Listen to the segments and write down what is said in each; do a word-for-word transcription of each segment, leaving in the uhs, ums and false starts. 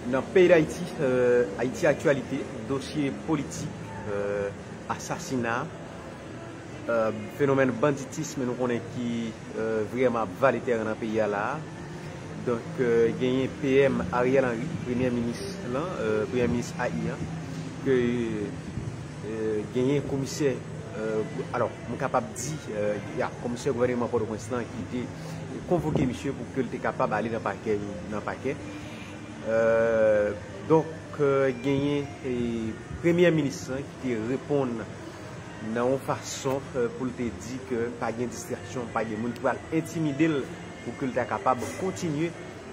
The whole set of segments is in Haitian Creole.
Nan peyi Dayiti, euh, Ayiti Aktyalite, dosye politik, euh, asasina, euh, fenomèn banditism nou konnen ki euh, vrèman ap vale tèren nan peyi a la a. Donk, euh, genyen P M Ariel Henry, premye minis lan, euh, premye minis A I an, ke euh, genyen komisè, euh, alò, mwen kapab di, euh, ya, komisè gouvènman Pòtoprens lan ki te konvoke misye pou ke l te kapab ale nan pakè, nan pakè. Euh, donk, euh, genyen eh, premye minis lan ki te reponn nan yon fason euh, pou l te di ke pa gen distraksyon, pa gen moun ki pral entimide l pou ke l ta kapab kontinye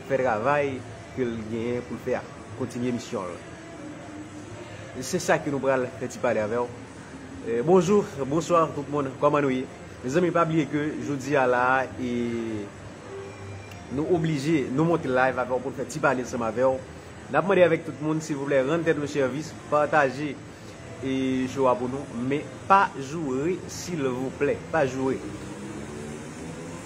fè travay ke l genyen pou l fè a, kontinye misyon l. Se sa ke nou pral fè ti pale avè w. Eh, bonjou, bonswa tout moun, kòman nou ye? Mezanmi, pa bliye ke jodi a la a, e nou oblije, nou monte live avè w pou n fè ti pale ansanm avè w. N ap mande avèk tout moun, silvouplè, rann tèt nou sèvis, pataje e show a pou nou, men pa joure, silvouplè, pa joure.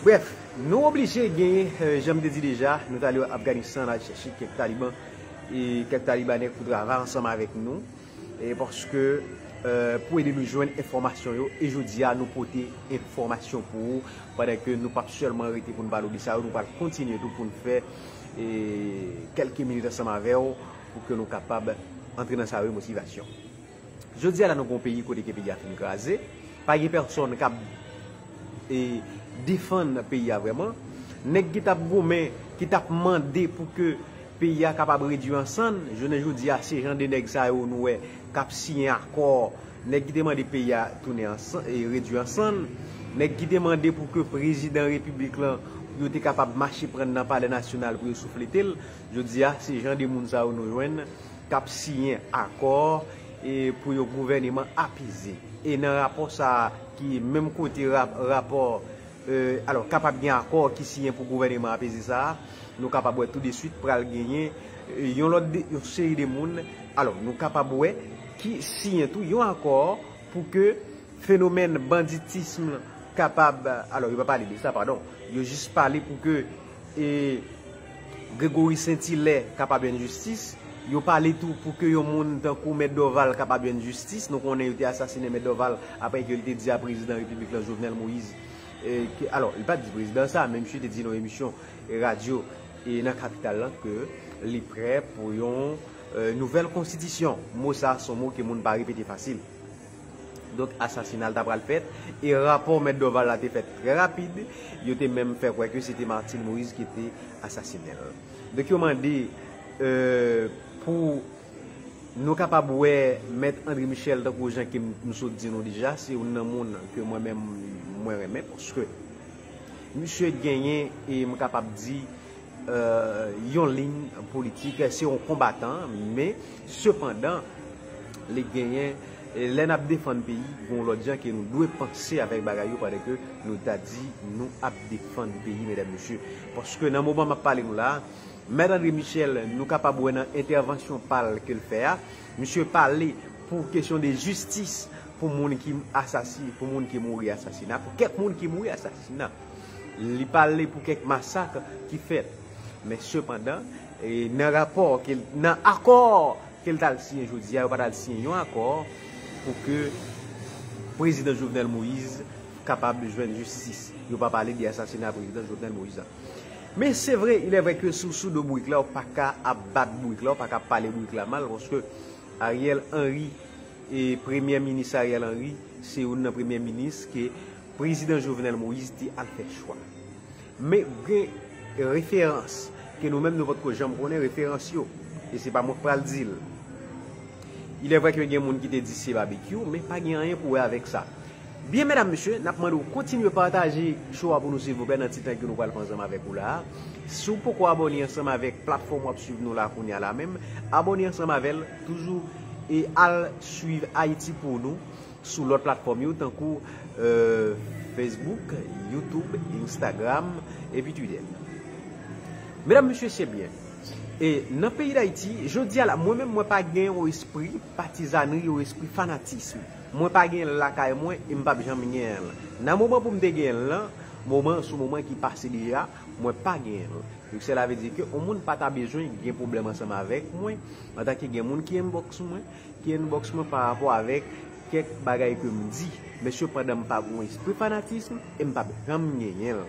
Brèf, nou oblije genyen, euh, jan m te di deja, nou t ale Afganistan, n al chèche kèk Taliban, e kèk Talibanè pou travay ansanm avèk nou, e paske, euh, pou ede nou jwenn enfòmasyon yo, e jodi a, nou pote enfòmasyon pou ou, pandan ke nou p ap sèlman rete pou n pale w de sa yo, nou pral kontinye tou pou n fè, e, kèlke minit ansanm avè w, pou ke nou kapab antre nan sa yo, motivasyon. Jodi a la, nou gen yon peyi kote ke peyi a fin kraze. Pa gen pèsonn k ap, e, defann peyi a vrèman. Nèg ki t ap goumen, ki t ap mande pou ke peyi a kapab redui an sann, jounen jodi a, se jan de nèg sa yo nou wè k ap siyen akò. Nèg ki te mande peyi a tounen an sann, e, redui an sann. Nèg ki te mande pou ke prezidan repiblik lan, yo te kapab mache pran nan palè nasyonal pou yo souflete l. Jodi a, se jan de moun sa yo nou jwenn k ap siyen akò, e, pou yon gouvèneman apeze. E nan rapò sa a, ki menm kote rap-, rapò, e, alò, kapab gen akò ki siyen pou gouvèneman apeze sa a, nou kapab wè tou de swit pral genyen, e, yon lòt de, yon seri de moun, alò, nou kapab wè ki siyen tou yon akò pou ke fenomèn banditism kapab, alò, yo pa pale de sa, padon, yo jis pale pou ke, e, Gregory Saint Hilaire kapab jwenn jistis. Yo pale tou pou ke yon moun tankou Mèt Dorval kapab jwenn jistis. Nou konnen yo te asasinen Mèt Dorval apre ke li te di a prezidan repiblik lan, Jovenel Moïse, e, ke, alò, li pa t di prezidan sa, men misye te di nan yon emisyon, e, radyo, e, nan kapital lan ke li prè pou yon, e, nouvèl konstitisyon. Mo sa a se yon mo ke moun pa repete fasil. Donk, asasina l ta pral fèt, e rapò Mèt Dorval la te fèt trè rapid, yo te menm fè kwè ke se te Martine Moïse ki te asasinen l. Donk, yo mande, euh, pou nou kapab wè Mèt André Michel, tankou jan ke m, m sot di nou deja, se youn nan moun ke mwen menm, mwen renmen, paske misye genyen, e m kapab di, euh, yon liy politik, se yon konbatan, men sepandan, li genyen, e lè n ap defann peyi, gen yon lòt jan ke nou dwe panse avèk bagay yo, pandan ke nou ta di nou ap defann peyi, medam, mesye. Paske nan moman m ap pale nou la, Mèt André Michel, nou kapab wè nan entèvansyon pa l ke l fè a, misye pale pou kesyon de jistis, pou moun ki asasi-, pou moun ki mouri asasina, pou kèk moun ki mouri asasina. Li pale pou kèk masak ki fèt. Men sepandan, e, nan rapò ke l, nan akò ke l t al siyen jodi a, yo pa t al siyen yon akò pou ke prezidan Jovenel Moïse kapab jwenn jistis. Yo pa pale de asasina prezidan Jovenel Moïse la. Men se vre, il est vrai que si w sou do bourik la, ou pa ka ap bat bourik la, ou pa ka ap pale bourik la mal, paske Ariel Henry, e premye minis Ariel Henry, se youn nan premye minis ke prezidan Jovenel Moïse te al fè chwa. Men gen referans ke nou menm nou potko janm konnen referans yo. E se pa mwen k pral di l. Il est vrai ke gen moun ki te di se babekyou, men pa gen anyen pou wè avèk sa. Byen, medam, mesye, n ap mande w kontinye pataje show a pou nou, silvouplè, nan ti tan ke nou pral pran ansanm avèk ou la a. Si w poko abòne ansanm avèk platfòm w ap swiv nou la kounye a la menm, abòne ansanm avè l, toujou, e al swiv Ayiti pou nou sou lòt platfòm yo, tankou, euh, Facebook, YouTube, Instagram, epi Twitter. Medam, mesye, se byen. E nan peyi Dayiti, jodi a la, mwen menm, mwen pa gen yon espri patizanri, yon espri fanatism. Mwen pa gen l lakay mwen, e m p ap janm gen l. Nan moman pou m te gen l lan, moman an se yon moman ki pase deja, mwen pa genyen l. Donk, sela vle di ke yon moun pa ta bezwen gen pwoblèm ansanm avèk mwen, antanke gen moun ki inbox mwen, ki inbox mwen pa rapò avèk kèk bagay ke m di. Men sepandan, m pa gon espri fanatism e m p ap janm genyen l.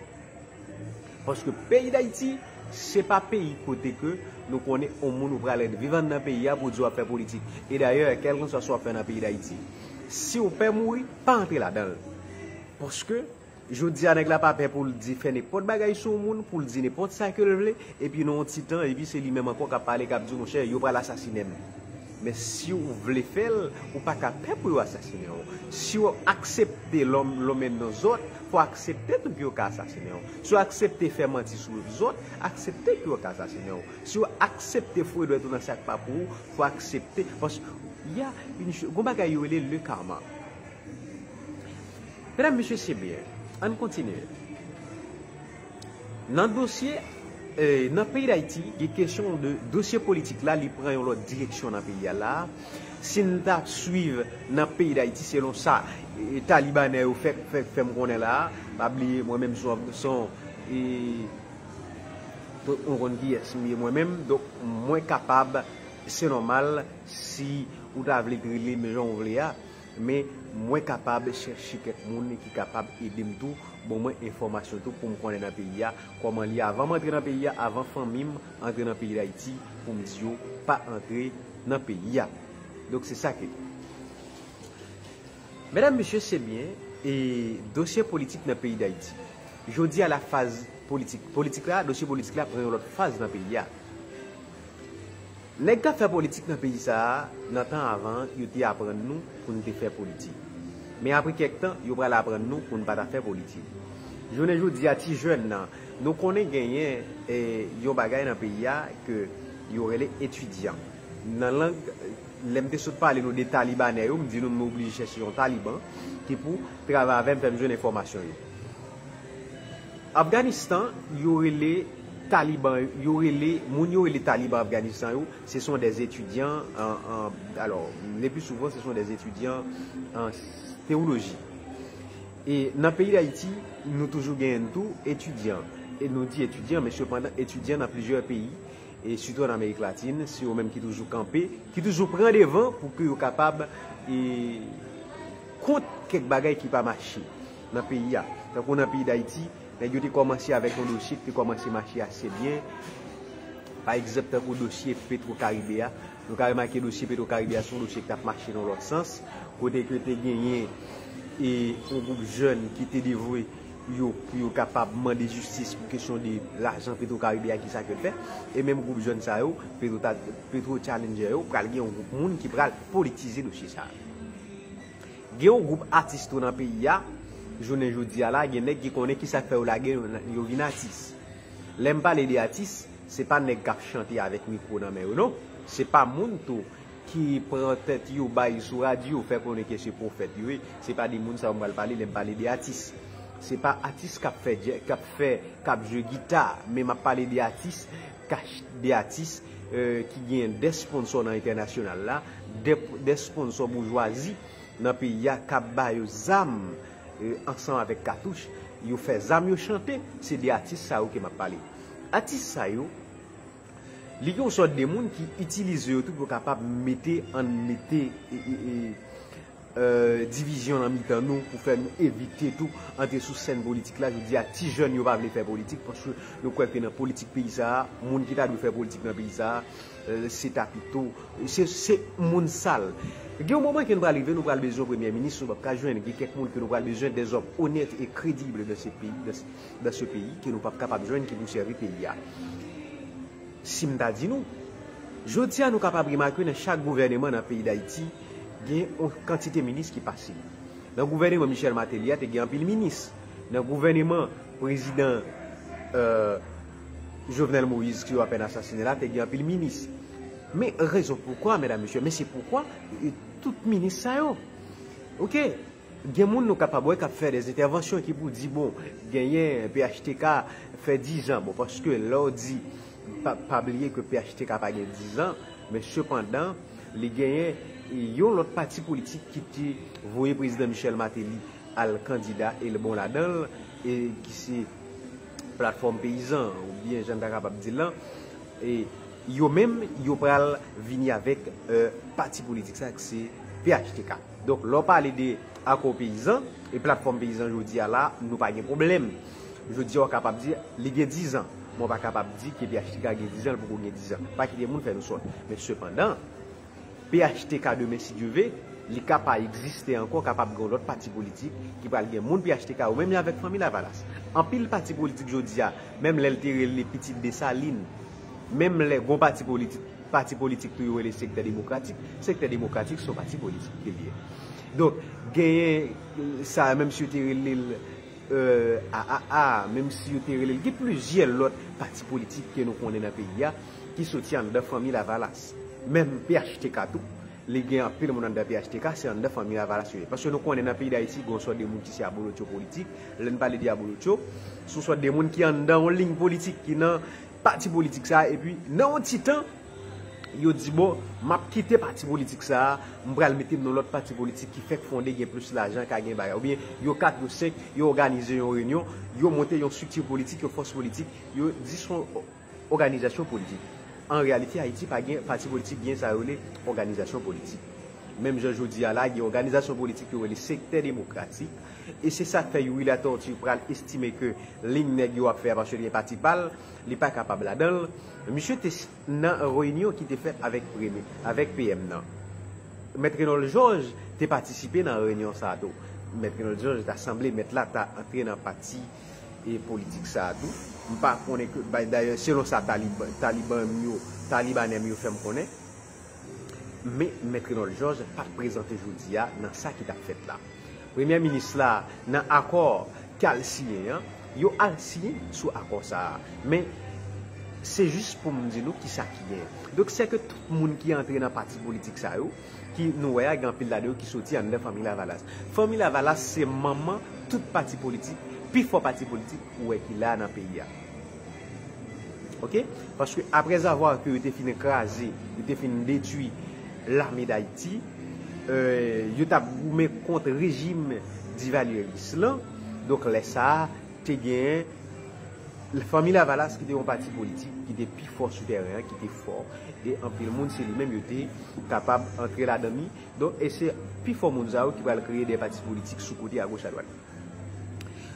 Paske peyi Dayiti, se pa peyi kote ke nou konnen yon moun ou pral ret viv anndan peyi a pou di w ap fè politik. E dayè, kèlkanswa sa w ap fè nan peyi Dayiti, si w pè mouri, pa antre ladan l. Paske, jodi a, nèg la pa pè pou l di fè nenpòt bagay sou yon moun, pou l di nenpòt sa ke l vle, epi nan yon ti tan, epi se li menm ankò k ap pale, k ap di, monchè, yo pral asasinen m. Men si w vle fè l, ou pa ka pè pou yo asasinen w. Si w aksepte lòm, lòm ennmi zòt, fò w aksepte tou ke yo ka asasinen w. Si w aksepte fè manti sou zòt, aksepte ke yo ka asasinen w. Si w aksepte foure dwèt ou nan sa k pa pou ou, fò w aksepte. Paske, y a une cho-, gon bagay yo rele le karma. Medam, mesye, se byen. Ann kontinye. Nan dosye, eh, nan peyi Dayiti, gen kesyon de dosye politik la, li pran yon lòt direksyon nan peyi a la. Si n ta swiv nan peyi Dayiti, selon sa, eh, Talibanè yo fè, fè, fè m konnen la, pa bliye, mwen menm, se yon, se yon, eh, tout moun konn kiyès m ye mwen menm, donk, mwen kapab, se nòmal, si ou ta vle trele m jan w vle a, men mwen kapab chèche kèk moun ki kapab ede m tou, ban mwen enfòmasyon tou pou m konnen nan peyi a, kòman l ye avan m antre nan peyi a, avan fanmi m antre nan peyi Dayiti, pou m di yo pa antre nan peyi a. Donk, se sa ke. Medam, mesye, se byen, e dosye politik nan peyi Dayiti. Jodi a la faz politik. Politik la, dosye politik la pran yon lòt faz nan peyi a. Nèg k ap fè politik nan peyi sa a, nan tan avan, yo te aprann nou pou n te fè politik. Men apre kèk tan, yo pral aprann nou pou n pa ta fè politik. Jounen jodi a, ti jèn nan, nou konnen genyen, eh, yon bagay nan peyi a ke yo rele etidyan. Nan lang, lè m te sot pale nou de Talibanè yo, m di nou m oblije chèche yon Taliban ki pou travay avè m, fè m jwenn enfòmasyon yo. Afganistan, yo rele Taliban, yo rele, moun yo rele Taliban Afganistan yo, ce sont des étudiants en, en, alors, le plus souvent, ce sont des étudiants en théologie. E nan peyi Dayiti, nou toujou genyen tou etidyan. E nou di etidyan, men sepandan, etidyan nan plizyè peyi, e sitou an Amerik Latin, se yo menm ki toujou kanpe, ki toujou pran devan pou ke yo kapab, e, kont kèk bagay ki pa mache nan peyi a. Tankou nan peyi Dayiti, nèg yo te kòmanse avèk yon dosye ki te kòmanse mache ase byen. Pa egzanp, tankou dosye Petro Caribe a, nou ka remake dosye Petro Caribe a se yon dosye ki t ap mache nan lòt sans, kote ke te genyen, e, yon gwoup jèn ki te devwe yo pou yo kapab mande jistis pou kesyon de lajan Petro Caribe a, kisa ke l fè. E menm gwoup jèn sa yo, Petro, Petro Challenger yo, pral gen yon gwoup moun ki pral politize dosye sa a. Gen yon gwoup atis tou nan peyi a, jounen jodi a la, gen nèg ki konnen kisa k fè yo lage yo, yo vin atis. Lè m pale de atis, se pa nèg k ap chante avèk mikwo nan men yo, non. Se pa moun tou ki pran tèt yo bay sou radyo, fè konnen ke se pwofèt yo ye. Se pa de moun sa yo m pral pale lè m pale de atis. Se pa atis k ap fè djè-, k ap fè, k ap jwe gita, men m ap pale de atis kach, de atis, eh, ki gen de sponsò nan entènasyonal la, de, de sponsò boujwazi nan peyi a k ap ba yo zam, eh, ansanm avèk katouch. Yo fè zam yo chante, se de atis sa yo ke m ap pale. Atis sa yo, li gen yon sòt de moun ki itilize yo tou pou yo kapab mete, ann mete, e, e, e, eh, divizyon nan mitan nou pou fè nou evite tou antre sou sèn politik la. Jodi a, ti jèn yo pa vle fè politik paske yo kwè ke nan politik peyi sa a, moun ki ta dwe fè politik nan peyi sa a, eh, se ta pito, se, se moun sal. Gen yon moman ke nou pral rive, nou pral bezwen premye minis, nou p ap ka jwenn. Gen kèk moun ke nou pral bezwen, des hommes honnêtes et crédibles dans ce pays, dans, dans ce pays, ke nou p ap kapab jwenn ki pou sèvi peyi a. Si m ta di nou, jodi a nou kapab remake nan chak gouvèneman nan peyi Dayiti, gen yon kantite minis ki pase. Nan gouvèneman Michel Martelly a, te gen anpil minis. Nan gouvèneman prezidan, eh, Jovenel Moïse, ki yo apèn asasinen la, te gen anpil minis. Men rezon poukwa, medam, mesye, men se poukwa, eh, tout minis sa yo. Oke? Gen moun nou kapab wè k ap fè de entèvansyon ki pou di, bon, genyen P H T K fè dizan. Bon, paske lè w di, pa, pa bliye ke P H T K pa gen dizan, men sepandan, li genyen yon lòt pati politik ki te voye prezidan Michel Martelly al kandida, e l bon ladan l, e ki se Platfòm Peyizan, oubyen jan n ta kapab di l lan, e yo menm, yo pral vini avèk, euh, pati politik sa, ki se P H T K. Donk, lè w pale de Akò Peyizan e Platfòm Peyizan jodi a la, nou pa gen pwoblèm. Jodi a, w kapab di li gen dizan, men w pa kapab di ke P H T K gen dizan, l poko gen dizan. Pa kite moun fè nou sòt. Men sepandan, P H T K demen, si Dye ve, li ka pa egziste ankò, kapab gen yon lòt pati politik ki pral gen moun P H T K yo, menm jan avèk Fanmi Lavalas. Anpil pati politik jodi a, menm lè l te rele Pitit Desalin, menm lè gon pati politik, pati politik tou yo rele Sektè Demokratik, Sektè Demokratik se yon pati politik ke l ye. Donk, genyen, euh, sa, menm si yo te rele l, euh, A A A, menm si yo te rele l, gen plizyè lòt pati politik ke nou konnen nan peyi a, ki soti anndan Fanmi Lavalas. Menm P H T K tou, li gen anpil moun anndan P H T K, se anndan Fanmi Lavalas yo ye. Paske nou konnen nan peyi Dayiti, gen yon sòt de moun ki se abolotcho politik. Lè n pale de abolotcho, se yon sòt de moun ki anndan yon liy politik, ki nan pati politik sa a, epi nan yon ti tan, yo di, bon, m ap kite pati politik sa a, m pral mete m nan lòt pati politik ki fèk fonde, gen plis lajan, ka gen bagay. Oubyen yo kat, yo senk, yo òganize yon reyinyon, yo monte yon estrikti politik, yon fòs politik, yo di se yon òganizasyon politik. An reyalite, Ayiti pa gen pati politik, gen sa yo rele òganizasyon politik. Menm jan jodi a la, gen òganizasyon politik yo rele Sektè Demokratik, e se sa k fè Youri Latortue pral estime ke liy nèg yo ap fè a, paske li gen pati pa l, li pa kapab ladan l. Misye te s-, nan reyinyon ki te fèt avèk premye, avèk P M nan. Mèt Renold Georges te patisipe nan reyinyon sa a tou. Mèt Renold Georges ta sanble mèt la ta antre nan pati e politik sa a tou. M pa konnen ke, bay, dayè, selon sa Talib-, Taliban m yo, Talibanè m yo fè m konnen. Men Mèt Renold Georges pa t prezante jodi a nan sa ki t ap fèt la. Premye minis la, nan akò ke al siyen an, yo al siyen sou akò sa a. Men se jis pou m di nou kisa ki genyen. Donk, se ke tout moun ki antre nan pati politik sa yo, ki nou wè a, gen anpil ladan yo ki soti anndan Fanmi Lavalas. Fanmi Lavalas se manman tout pati politik, pi fò pati politik ou wè ki la nan peyi a. Oke? Paske, aprèzavwa ke yo te fin kraze, yo te fin detwi Lame Dayiti, euh, yo t ap goumen kont rejim divalyeris lan. Donk, lè sa a, te genyen Fanmi Lavalas ki te yon pati politik ki te pi fò sou tèren an, ki te fò, e anpil moun se li menm yo te kapab antre ladan li. Donk, e se pi fò moun sa yo ki pral kreye de pati politik sou kote, agoch, adwat.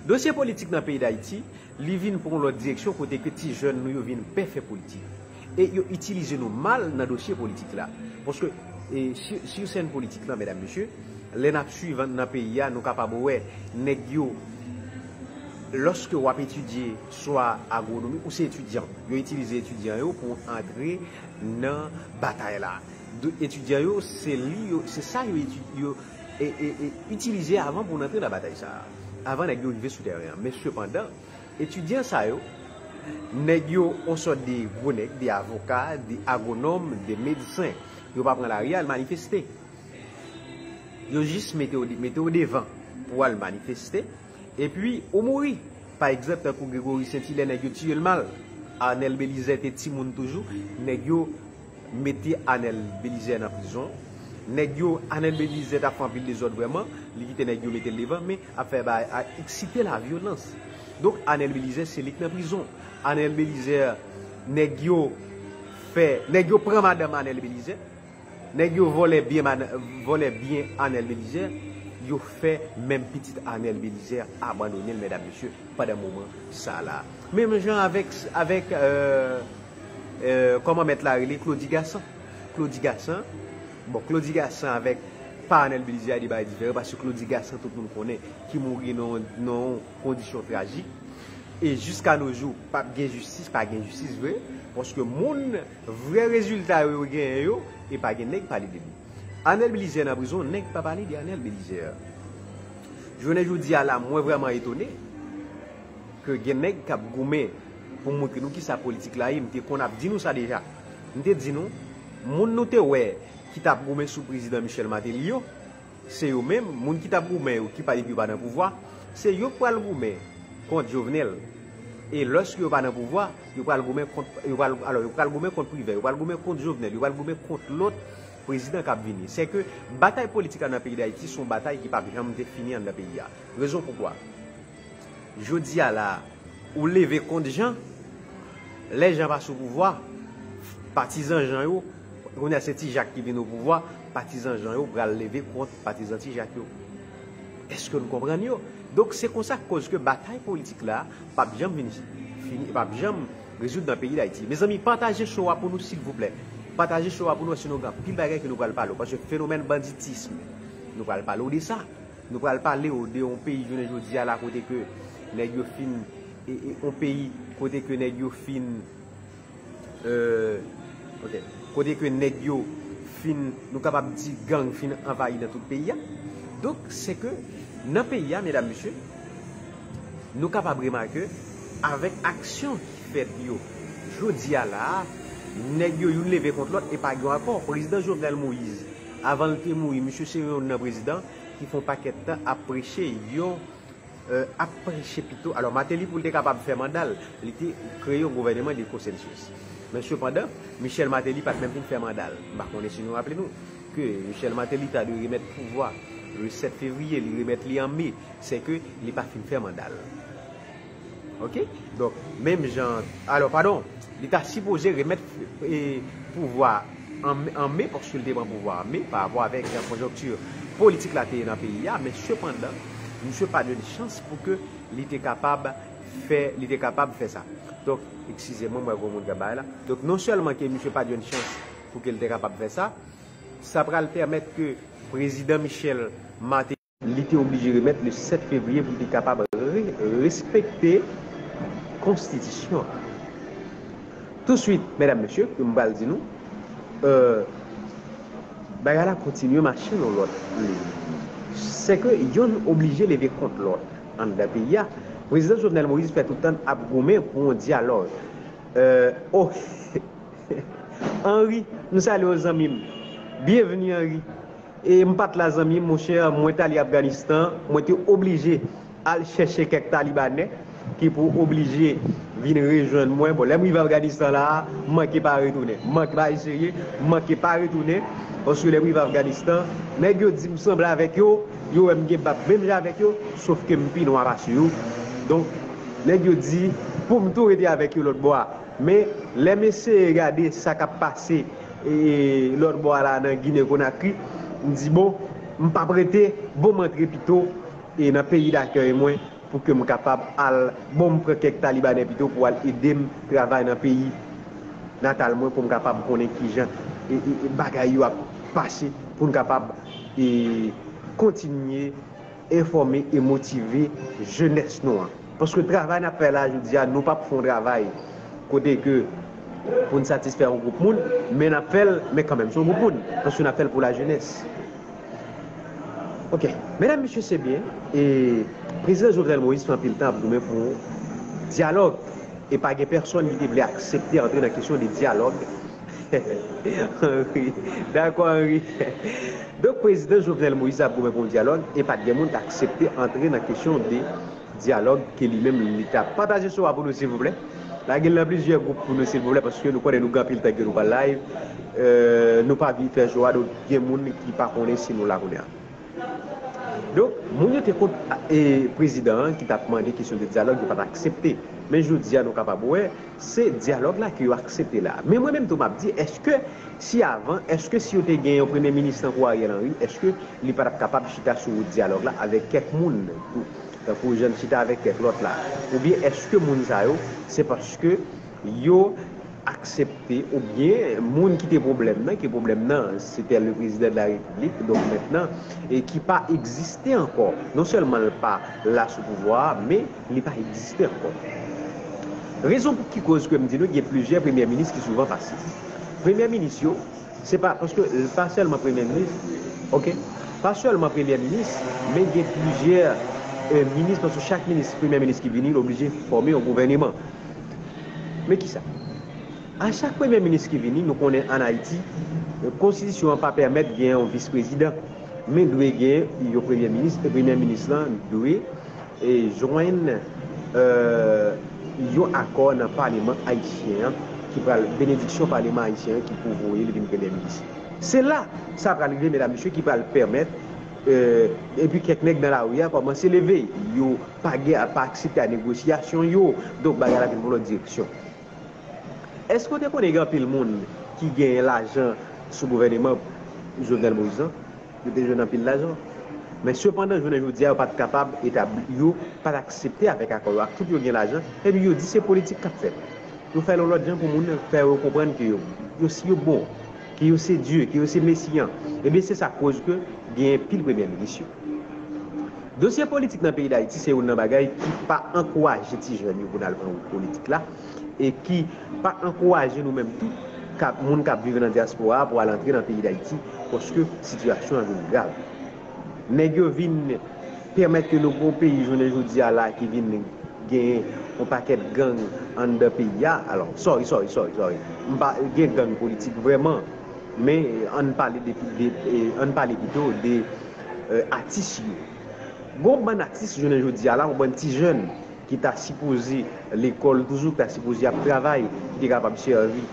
Dosye politik nan peyi Dayiti, li vin pran yon lòt direksyon kote ke ti jèn nou yo vin pè fè politik. E yo itilize nou mal nan dosye politik la. Paske, e, si, si sèn politik lan, medam, mesye, lè n ap swiv nan peyi a, nou kapab wè nèg yo, lòske w ap etidye swa agwonomi, ou se etidyan, yo itilize etidyan yo pou antre nan batay la. Donk, etidyan yo, se li yo, se sa yo etid-, yo, e, e, e, itilize avan pou n antre nan batay sa a, avan nèg yo rive sou tèren an. Men sepandan, etidyan sa yo, nèg yo, yon sòt de gwo nèg, de avoka, de agwonòm, de medsen, yo pa pran lari al manifeste. Yo jis mete w, mete w devan pou w al manifeste, epi ou mouri. Pa egzanp, tankou Gregory Saint Hilaire, nèg yo tiye l mal. Arnel Belizaire te timoun toujou, nèg yo mete Arnel Belizaire nan prizon. Nèg yo, Arnel Belizaire t ap fè anpil dezòd vrèman, li kite nèg yo mete l devan, men ap fè bagay, a eksite lavyolans. Donk, Arnel Belizaire, se li k nan prizon. Arnel Belizaire, nèg yo fè, nèg yo pran madanm Arnel Belizaire. Nèg yo vòlè byen, vòlè byen Arnel Belizaire, yo fè menm pitit Arnel Belizaire abandone l, medam, mesye, pandan moman sa la. Menm jan avèk, avèk, euh, euh, kòman mèt la rele, Claudy Gassant. Claudy Gassant, bon, Claudy Gassant avèk pa Arnel Belizaire, de bagay diferan, paske Claudy Gassant, tout moun konnen, ki mouri nan, nan yon kondisyon trajik. E jiska no jou, p ap gen jistis, pa gen jistis vre, paske moun, vrè rezilta yo, yo genyen yo, e pa gen nèg pale de li. Arnel Belizaire nan prizon, nèg pa pale de Arnel Belizaire. Jounen jodi a la, mwen vrèman etone ke gen nèg k ap goumen pou montre nou kisa politik la ye. M te konn ap di nou sa deja. M te di nou, moun nou te wè ki t ap goumen sou prezidan Michel Martelly yo, se yo menm, moun ki t ap goumen yo, ki pa, depi yo pa nan pouvwa, se yo k pral goumen kont Jovenel. E lòske yo pa nan pouvwa, yo pral goumen kont, yo pral, alò, yo pral goumen kont Privè, yo pral goumen kont Jovenel, yo pral goumen kont lòt prezidan k ap vini. Se ke batay politik la nan peyi Dayiti se yon batay ki p ap janm te fini anndan peyi a. Rezon poukwa? Jodi a la, Ou leve kont Jan, lè Jan pa sou pouvwa, patizan Jan yo, kounye a se Ti Jak ki vin o pouvwa, patizan Jan yo pral leve kont patizan Ti Jak yo. Èske nou konprann yo? Donk, se konsa k koz ke batay politik la p ap janm vin fini, p ap janm rezoud nan peyi Dayiti. Mezanmi, pataje show a pou nou, silvouplè. Pataje show a pou nou, paske nou gen anpil bagay ke nou pral pale w. Paske fenomèn banditism, nou pral pale w de sa. Nou pral pale w de yon peyi jounen jodi a la kote ke nèg yo fin, e, e, yon peyi kote ke nèg yo fin, euh, ok, kote ke nèg yo fin, nou kapab di gang fin anvayi nan tout peyi a. Donk, se ke nan peyi a, medam, mesye, nou kapab remake avèk aksyon ki fèt yo jodi a la a, nèg yo youn leve kont lòt e pa gen akò. Prezidan Jovenel Moïse, avan l te mouri, misye se youn nan prezidan ki fè yon pakèt tan ap preche yon, euh, ap preche pito. Alò, Martelly, pou l te kapab fè manda l, li te kreye yon gouvèneman de konsansis. Men sepandan, Michel Martelly pa t menm fin fè manda l. M pa konnen si nou raple nou ke Michel Martelly ta dwe remèt pouvwa le sèt fevriye, li remèt li an me, se ke li pa fin fè manda l. Ok? Donk, menm jan, alò, padon, li ta sipoze remèt, e, pouvwa an, an me, paske li te pran pouvwa an me, pa rapò avèk konjonkti politik la te ye nan peyi a, men sepandan, misye pa jwenn chans pou ke li te kapab fè, li te kapab fè sa. Donk, eskize mwen, mwen gwo moun k ap bay la. Donk, non sèlman ke misye pa jwenn chans pou ke li te kapab fè sa, sa pral pèmèt ke prezidan Michel Martelly li te oblije remèt le sèt fevriye pou li te kapab re-, respekte konstitisyon an. Touswit, medam, mesye, ke m pral di nou, euh, bagay la kontinye mache nan lòt liy. Se ke yonn oblije leve kont lòt anndan peyi a. Prezidan Jovenel Moïse fè tout tan ap goumen pou yon dyalòg. Euh, oh, Henry, m salye w, zanmi m. Byenveni, Henry. E m pa t la, zanmi m, monchè, mwen t ale Afganistan, mwen te oblije al chèche kèk Talibanè ki pou oblije vin rejwenn mwen. Bon, lè m rive Afganistan la a, m manke pa retounen. M manke pa eseye, m manke pa retounen. Paske lè m rive Afganistan, nèg yo di m sanble avèk yo, yo wè m gen bab menm jan avèk yo, sof ke m pi nwa pase yo. Donk, nèg yo di pou m tou rete avèk yo lòt bò a. Men, lè m eseye gade sa k ap pase, e, lòt bò a la nan Gine Konakri, m di, bon, m p ap rete, bon, m antre pito, e, nan peyi dakèy mwen, pou ke m kapab al, bon, m pran kèk Talibanè pito pou al ede m travay nan peyi natal mwen, pou m kapab konnen kijan, e, e, e, bagay yo ap pase, pou n kapab, e, kontinye enfòme e motive jenès nou an. Paske travay n ap fè la jodi a, nou p ap fè yon travay kote ke pou n satisfè yon gwoup moun, men n ap fè l, men kanmenm, se yon gwoup moun, paske n ap fè l pou lajenès. Ok, medam, mesye, se byen, e prezidan Jovenel Moïse fè anpil tan ap goumen pou yon dyalòg, e pa gen pèsonn ki te vle aksepte antre nan kesyon de dyalòg. Henry. Dakò, Henry. Donk, prezidan Jovenel Moïse ap goumen pou yon dyalòg e pa t gen moun k aksepte antre nan kesyon de dyalòg ke li menm li t ap pataje show a pou nou, silvouplè. Lage l nan plizyè gwoup pou nou, silvouplè, paske nou konnen nou gen anpil tan ke nou pa live. Euh, nou pa vin fè show a, donk gen moun ki pa konnen si nou la kounye a. Donk, moun yo te kont, e, prezidan an ki t ap mande kesyon de dyalòg, yo pa t aksepte. Men jodi a, nou kapab wè, se dyalòg la ke yo aksepte la. Men mwen menm tou, m ap di, èske si avan, èske si yo te gen yon premye minis tankou Ariel Henry, èske li pa t ap kapab chita sou wout dyalòg la avèk kèk moun, tankou jan l chita avèk kèk lòt la? Oubyen èske moun sa yo, se paske yo aksepte, oubyen moun ki te pwoblèm nan, ke pwoblèm nan, se te le président de la République, donk mentnan, e ki pa egziste ankò. Non sèlman l pa la sou pouvwa a, men li pa egziste ankò. Rezon pou ki koz ke m di nou, gen plizyè premyè minis ki souvan pase. Premyè minis yo, se pa, paske pa sèlman premyè minis, ok, pa sèlman premyè minis, men gen plizyè, e, minis, paske chak minis, premyè minis ki vini, l oblije fòme yon gouvèneman. Men kisa? A chak premye minis ki vini, nou konnen ann Ayiti, konstitisyon an pa pèmèt gen yon vis prezidan. Men dwe gen yon premye minis, e premye minis lan dwe, e, jwenn, e, yon akò nan paleman ayisyen an, ki pral, benediksyon paleman ayisyen an ki pou voye l vin premye minis. Se la sa pral rive, medam, mesye, ki pral pèmèt euh, epi kèk nèg nan lari a kòmanse leve. Yo pa gen, pa aksepte a negosyasyon yo. Donk, bagay la vin pran lòt direksyon. Èske w te konnen gen anpil moun ki genyen lajan sou gouvèneman Jovenel Moïse lan? Yo te jwenn anpil lajan. Men sepandan, jounen jodi a, yo pa t kapab etabli, yo pa t aksepte avèk akò yo ak tout yo gen lajan, epi yo di se politik k ap fèt. Yo fè l yon lòt jan pou moun nan fè yo konprann ke yo, yo, si yo bon, ke yo se Dye, ke yo se Mesi an. Ebyen, se sa k koz ke genyen pil premye minis yo. Dosye politik nan peyi Dayiti se youn nan bagay ki pa ankouraje ti jèn yo pou n al pran wout politik la, e ki pa ankouraje nou menm tou, k ap, moun k ap viv nan dyaspora a, pou al antre nan peyi Dayiti, paske sitiyasyon an vin grav. Nèg yo vin pèmèt ke nou gen yon peyi jounen jodi a la ki vin gen yon pakèt gang anndan peyi a. Alò, sorry, sorry, sorry, sorry. M pa gen gang politik vrèman, men ann pale de, de, eh, ann pale pito de, eh, atis yo. Gon bann atis jounen jodi a la, yon bann ti jèn ki ta sipoze lekòl toujou, ki ta sipoze ap travay, ki te kapab sèvi,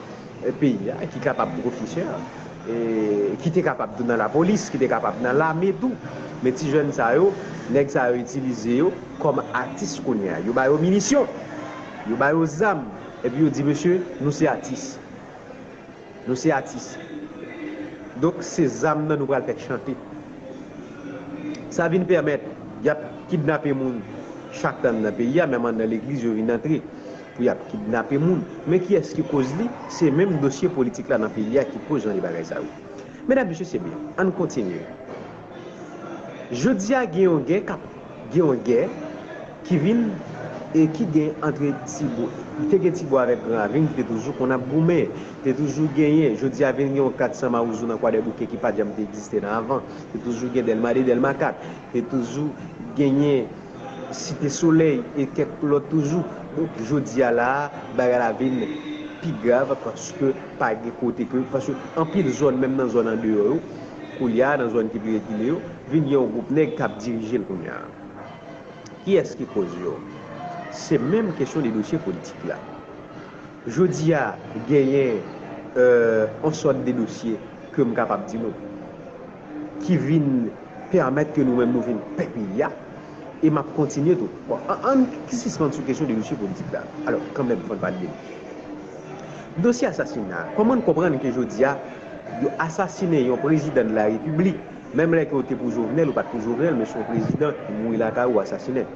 eh, peyi a, ki kapab pwofesè, eh, ki te kapab tou nan lapolis, ki te kapab nan lame tou. Men ti jèn sa yo, nèg sa yo itilize yo kòm atis kounye a. Yo ba yo minisyon, yo ba yo zam, epi yo di, "Mesye, nou se atis." Nou se atis. Donk, se zam nan nou pral fè chante. Sa vin pèmèt y ap kidnape moun chak tan nan peyi a, menm anndan legliz yo vin antre pou y ap kidnape moun. Men kiyès ki koz li? Se menm dosye politik la nan peyi a ki koz jan de bagay sa yo. Medam, mesye, se byen. Ann kontinye. Jodi a, gen yon gè k ap, gen yon gè ki vin e ki gen antre Tibwa, te gen Tibwa avèk Gran Ravin ki te toujou konn ap goumen, te toujou genyen. Jodi a vin gen yon kat san Mawozo nan Kwadèboukè ki pa t janm te egziste nan avan. Te toujou gen Dèlma de, Dèlma kat, te toujou genyen Site Solèy e kèk lòt toujou. Donk, jodi a la a, bagay la vin pi grav paske pa gen kote ke, paske anpil zòn, menm nan zòn andeyò yo, koulye a, nan zòn ki pi rekile yo, vin gen yon gwoup nèg k ap dirije l kounye a. Kiyès ki koz yo? Se menm kesyon de dosye politik la. Jodi a, genyen, euh, yon sòt de dosye ke m kapab di nou, ki vin pèmèt ke nou menm nou vin pè peyi a, e m ap kontinye tou. Bon, an, ann sispann sou kesyon de dosye politik la. Alò, kanmenm, fò n pale de li. Dosye asasina, kòman n konprann ke jodi a, yo asasinen yon prezidan de la repiblik, menm lè ke w te pou Jovenel, ou pa t pou Jovenel, men se yon prezidan ki mouri lakay ou, asasinen.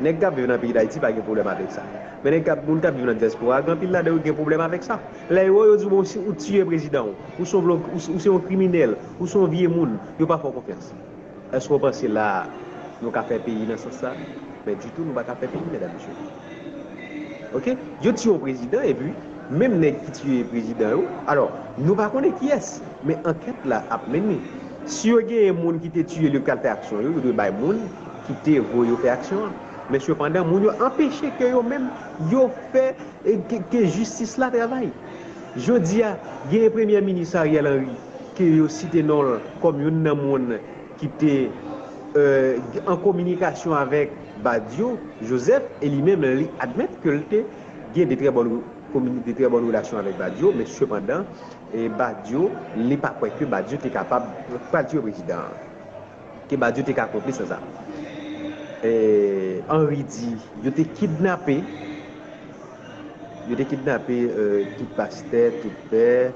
Nèg k ap viv nan peyi Dayiti pa gen pwoblèm avèk sa. Men nèg k ap, moun k ap viv nan dyaspora a, gen anpil ladan yo gen pwoblèm avèk sa. Lè yo, yo di w, bon, si ou tiye prezidan w, ou se yon vlog, ou, ou se yon kriminèl, ou se yon vye moun, yo pa fè w konfyans. Èske w panse la a, nou ka fè peyi nan sans sa? Men ditou, nou pa ka fè peyi, medam, mesye. Oke? Yo tiye yon prezidan, epi, menm nèg ki tiye prezidan yo, alò, nou pa konnen kiyès, men ankèt la ap mennen. Si yo genyen moun ki te tiye l, yo k al fè aksyon yo, yo dwe bay moun ki te voye yo fè aksyon an. Men sepandan, moun yo anpeche ke yo menm, yo fè, e, ke, ke jistis la travay. Jodi a, genyen premye minis Ariel Henry, ke yo site non l kòm youn nan moun ki te, euh, an kominikasyon avèk Badio Joseph, e li menm, li admèt ke l te gen de trè bòn komini-, de trè bòn relasyon avèk Badio, men sepandan, e Badio, li pa kwè ke Badio te kapab pral tiye prezidan an. Ke Badio te ka konplis nan sa. E Henry di, yo te kidnape, yo te kidnape, euh, tout pastè, tout pè.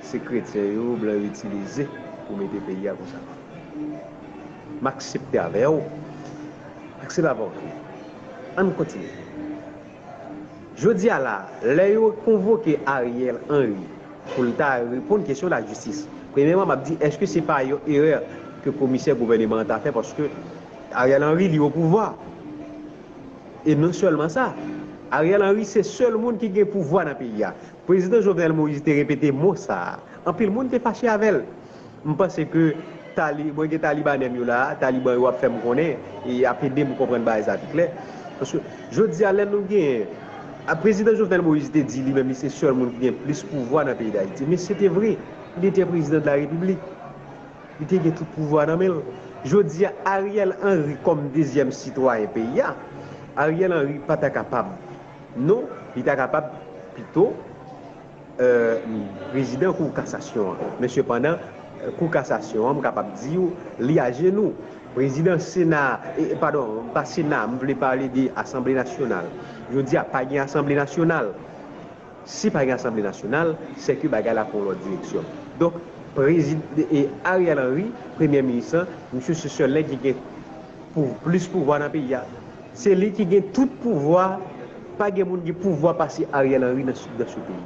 Se kretyen yo, blan yo itilize pou mete peyi a konsa. M aksepte avè w. Aksepte avè w. Ann kontinye. Jodi a la, lè yo konvoke Ariel Henry pou l ta reponn kesyon lajistis, premyèman, m ap di, èske se pa yon erè ke komisè gouvèneman an ta fè? Paske Ariel Henry, li o pouvwa. E non sèlman sa, Ariel Henry se sèl moun ki gen pouvwa nan peyi a. Prezidan Jovenel Moïse te repete mo sa a. Anpil moun te fache avè l. M panse ke tali-, mwen gen Talibanè m yo la a, Taliban yo ap fè m konnen, e ap ede m konprann bagay sa pi klè. Paske jodi a, lè nou gen, a, Prezidan Jovenel Moïse te di li menm li se sèl moun ki gen plis pouvwa nan peyi Dayiti. Men se te vre, li te prezidan de la repiblik. Li te gen tout pouvwa nan men l. Jodi a, Ariel Henry kòm dezyèm sitwayen peyi a, Ariel Henry pa ta kapab. Non, li ta kapab pito euh, prezidan Kou Kasasyon an. Men sepandan, Kou Kasasyon an, m kapab di w, li ajenou. Prezidan Sena, e, e, padon, pa Sena, m vle pale de Asanble Nasyonal. Jodi a, pa gen Asanble Nasyonal. Si pa gen Asanble Nasyonal, se ke bagay la pran yon lòt direksyon. Donk, prezid-, e, Ariel Henry, premye minis lan, misye se sèl nèg ki gen pou, plis pouvwa nan peyi a. Se li ki gen tout pouvwa. Pa gen moun gen pouvwa pase Ariel Henry nan, nan sou peyi.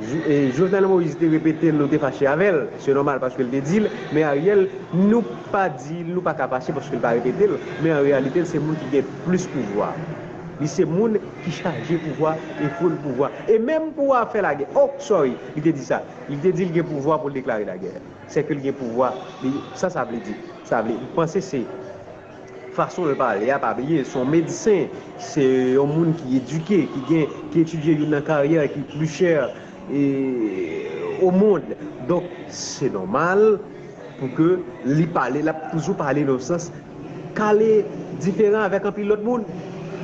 Jou-, e, Jovenel Moïse te repete l, nou te fache avè l. Se nòmal paske l te di l, men Ariel, nou pa di l, nou pa ka fache paske l pa repete l. Men an reyalite, se moun ki gen plis pouvwa. Li se moun ki chaje pouvwa e full pouvwa. E menm pou afè lagè. Oh, sorry, li te di sa. Li te di l gen pouvwa pou l deklare lagè. Se ke l gen pouvwa. Li, sa, sa vle di. Sa vle, m panse se fason l pale a, pa bliye, se yon medsen, se yon moun ki edike, ki gen, ki etidye youn nan karyè ki pli chè, e, o mond. Donk, se nòmal pou ke li pale, l ap toujou pale nan yon sans k ale diferan avèk anpil lòt moun.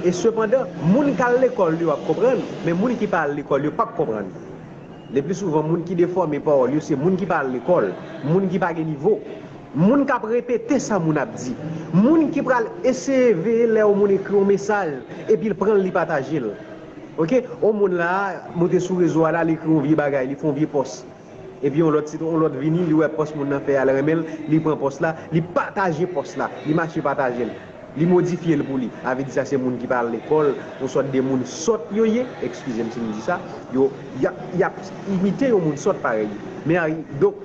E sepandan, moun k al lekòl yo ap konprann, men moun ki pa al lekòl yo p ap konprann. Le pli souvan, moun ki defòme pawòl yo, se moun ki pa al lekòl, moun ki pa gen nivo, moun k ap repete sa moun ap di, moun ki pral eseye veye lè yon moun ekri yon mesaj, epi l pran l, li pataje l. Oke? Yon moun la a, moute sou rezo a la, li ekri yon vye bagay, li fè yon vye pòs. Epi yon lòt, yon lòt vini, li wè pòs moun nan fè a, l renmen l, li pran pòs la, li pataje pòs la, li mache pataje l. Li modifye l pou li. A vle di sa se moun ki pa al lekòl, yon sòt de moun sòt yo ye, eskize m si m di sa, yo, y ap, y ap imite yon moun sòt parèy yo. Men a, donk,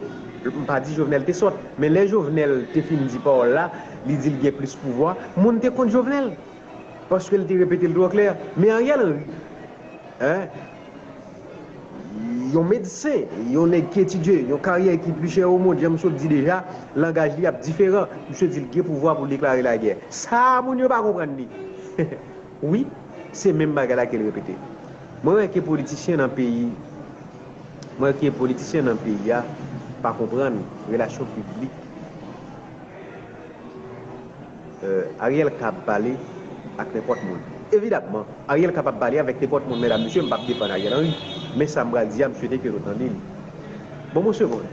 m pa di Jovenel te sòt, men lè Jovenel te fin di pawòl la, li di l gen plis pouvwa, moun te kont Jovenel. Paske l te repete l twò klè. Men Ariel Henry, en, yon medsen, yon nèg ki etidye, yon karyè ki pli chè o mond, jan m sot di deja, langaj li ap diferan. Misye di l gen pouvwa pou l deklare lagè. Sa a, moun yo pa konprann li. Wi, se menm bagay la ke l repete. Mwen wè ke politisyen nan peyi, mwen wè ke politisyen nan peyi a pa konprann relasyon piblik. Euh, Ariel kab pale ak nenpòt moun. Evidamman, Ariel kapab pale avèk nenpòt moun, medam, mesye, m p ap defann Ariel Henry. Men sa m pral di a, m swete ke nou tande li. Ban m yon segonn.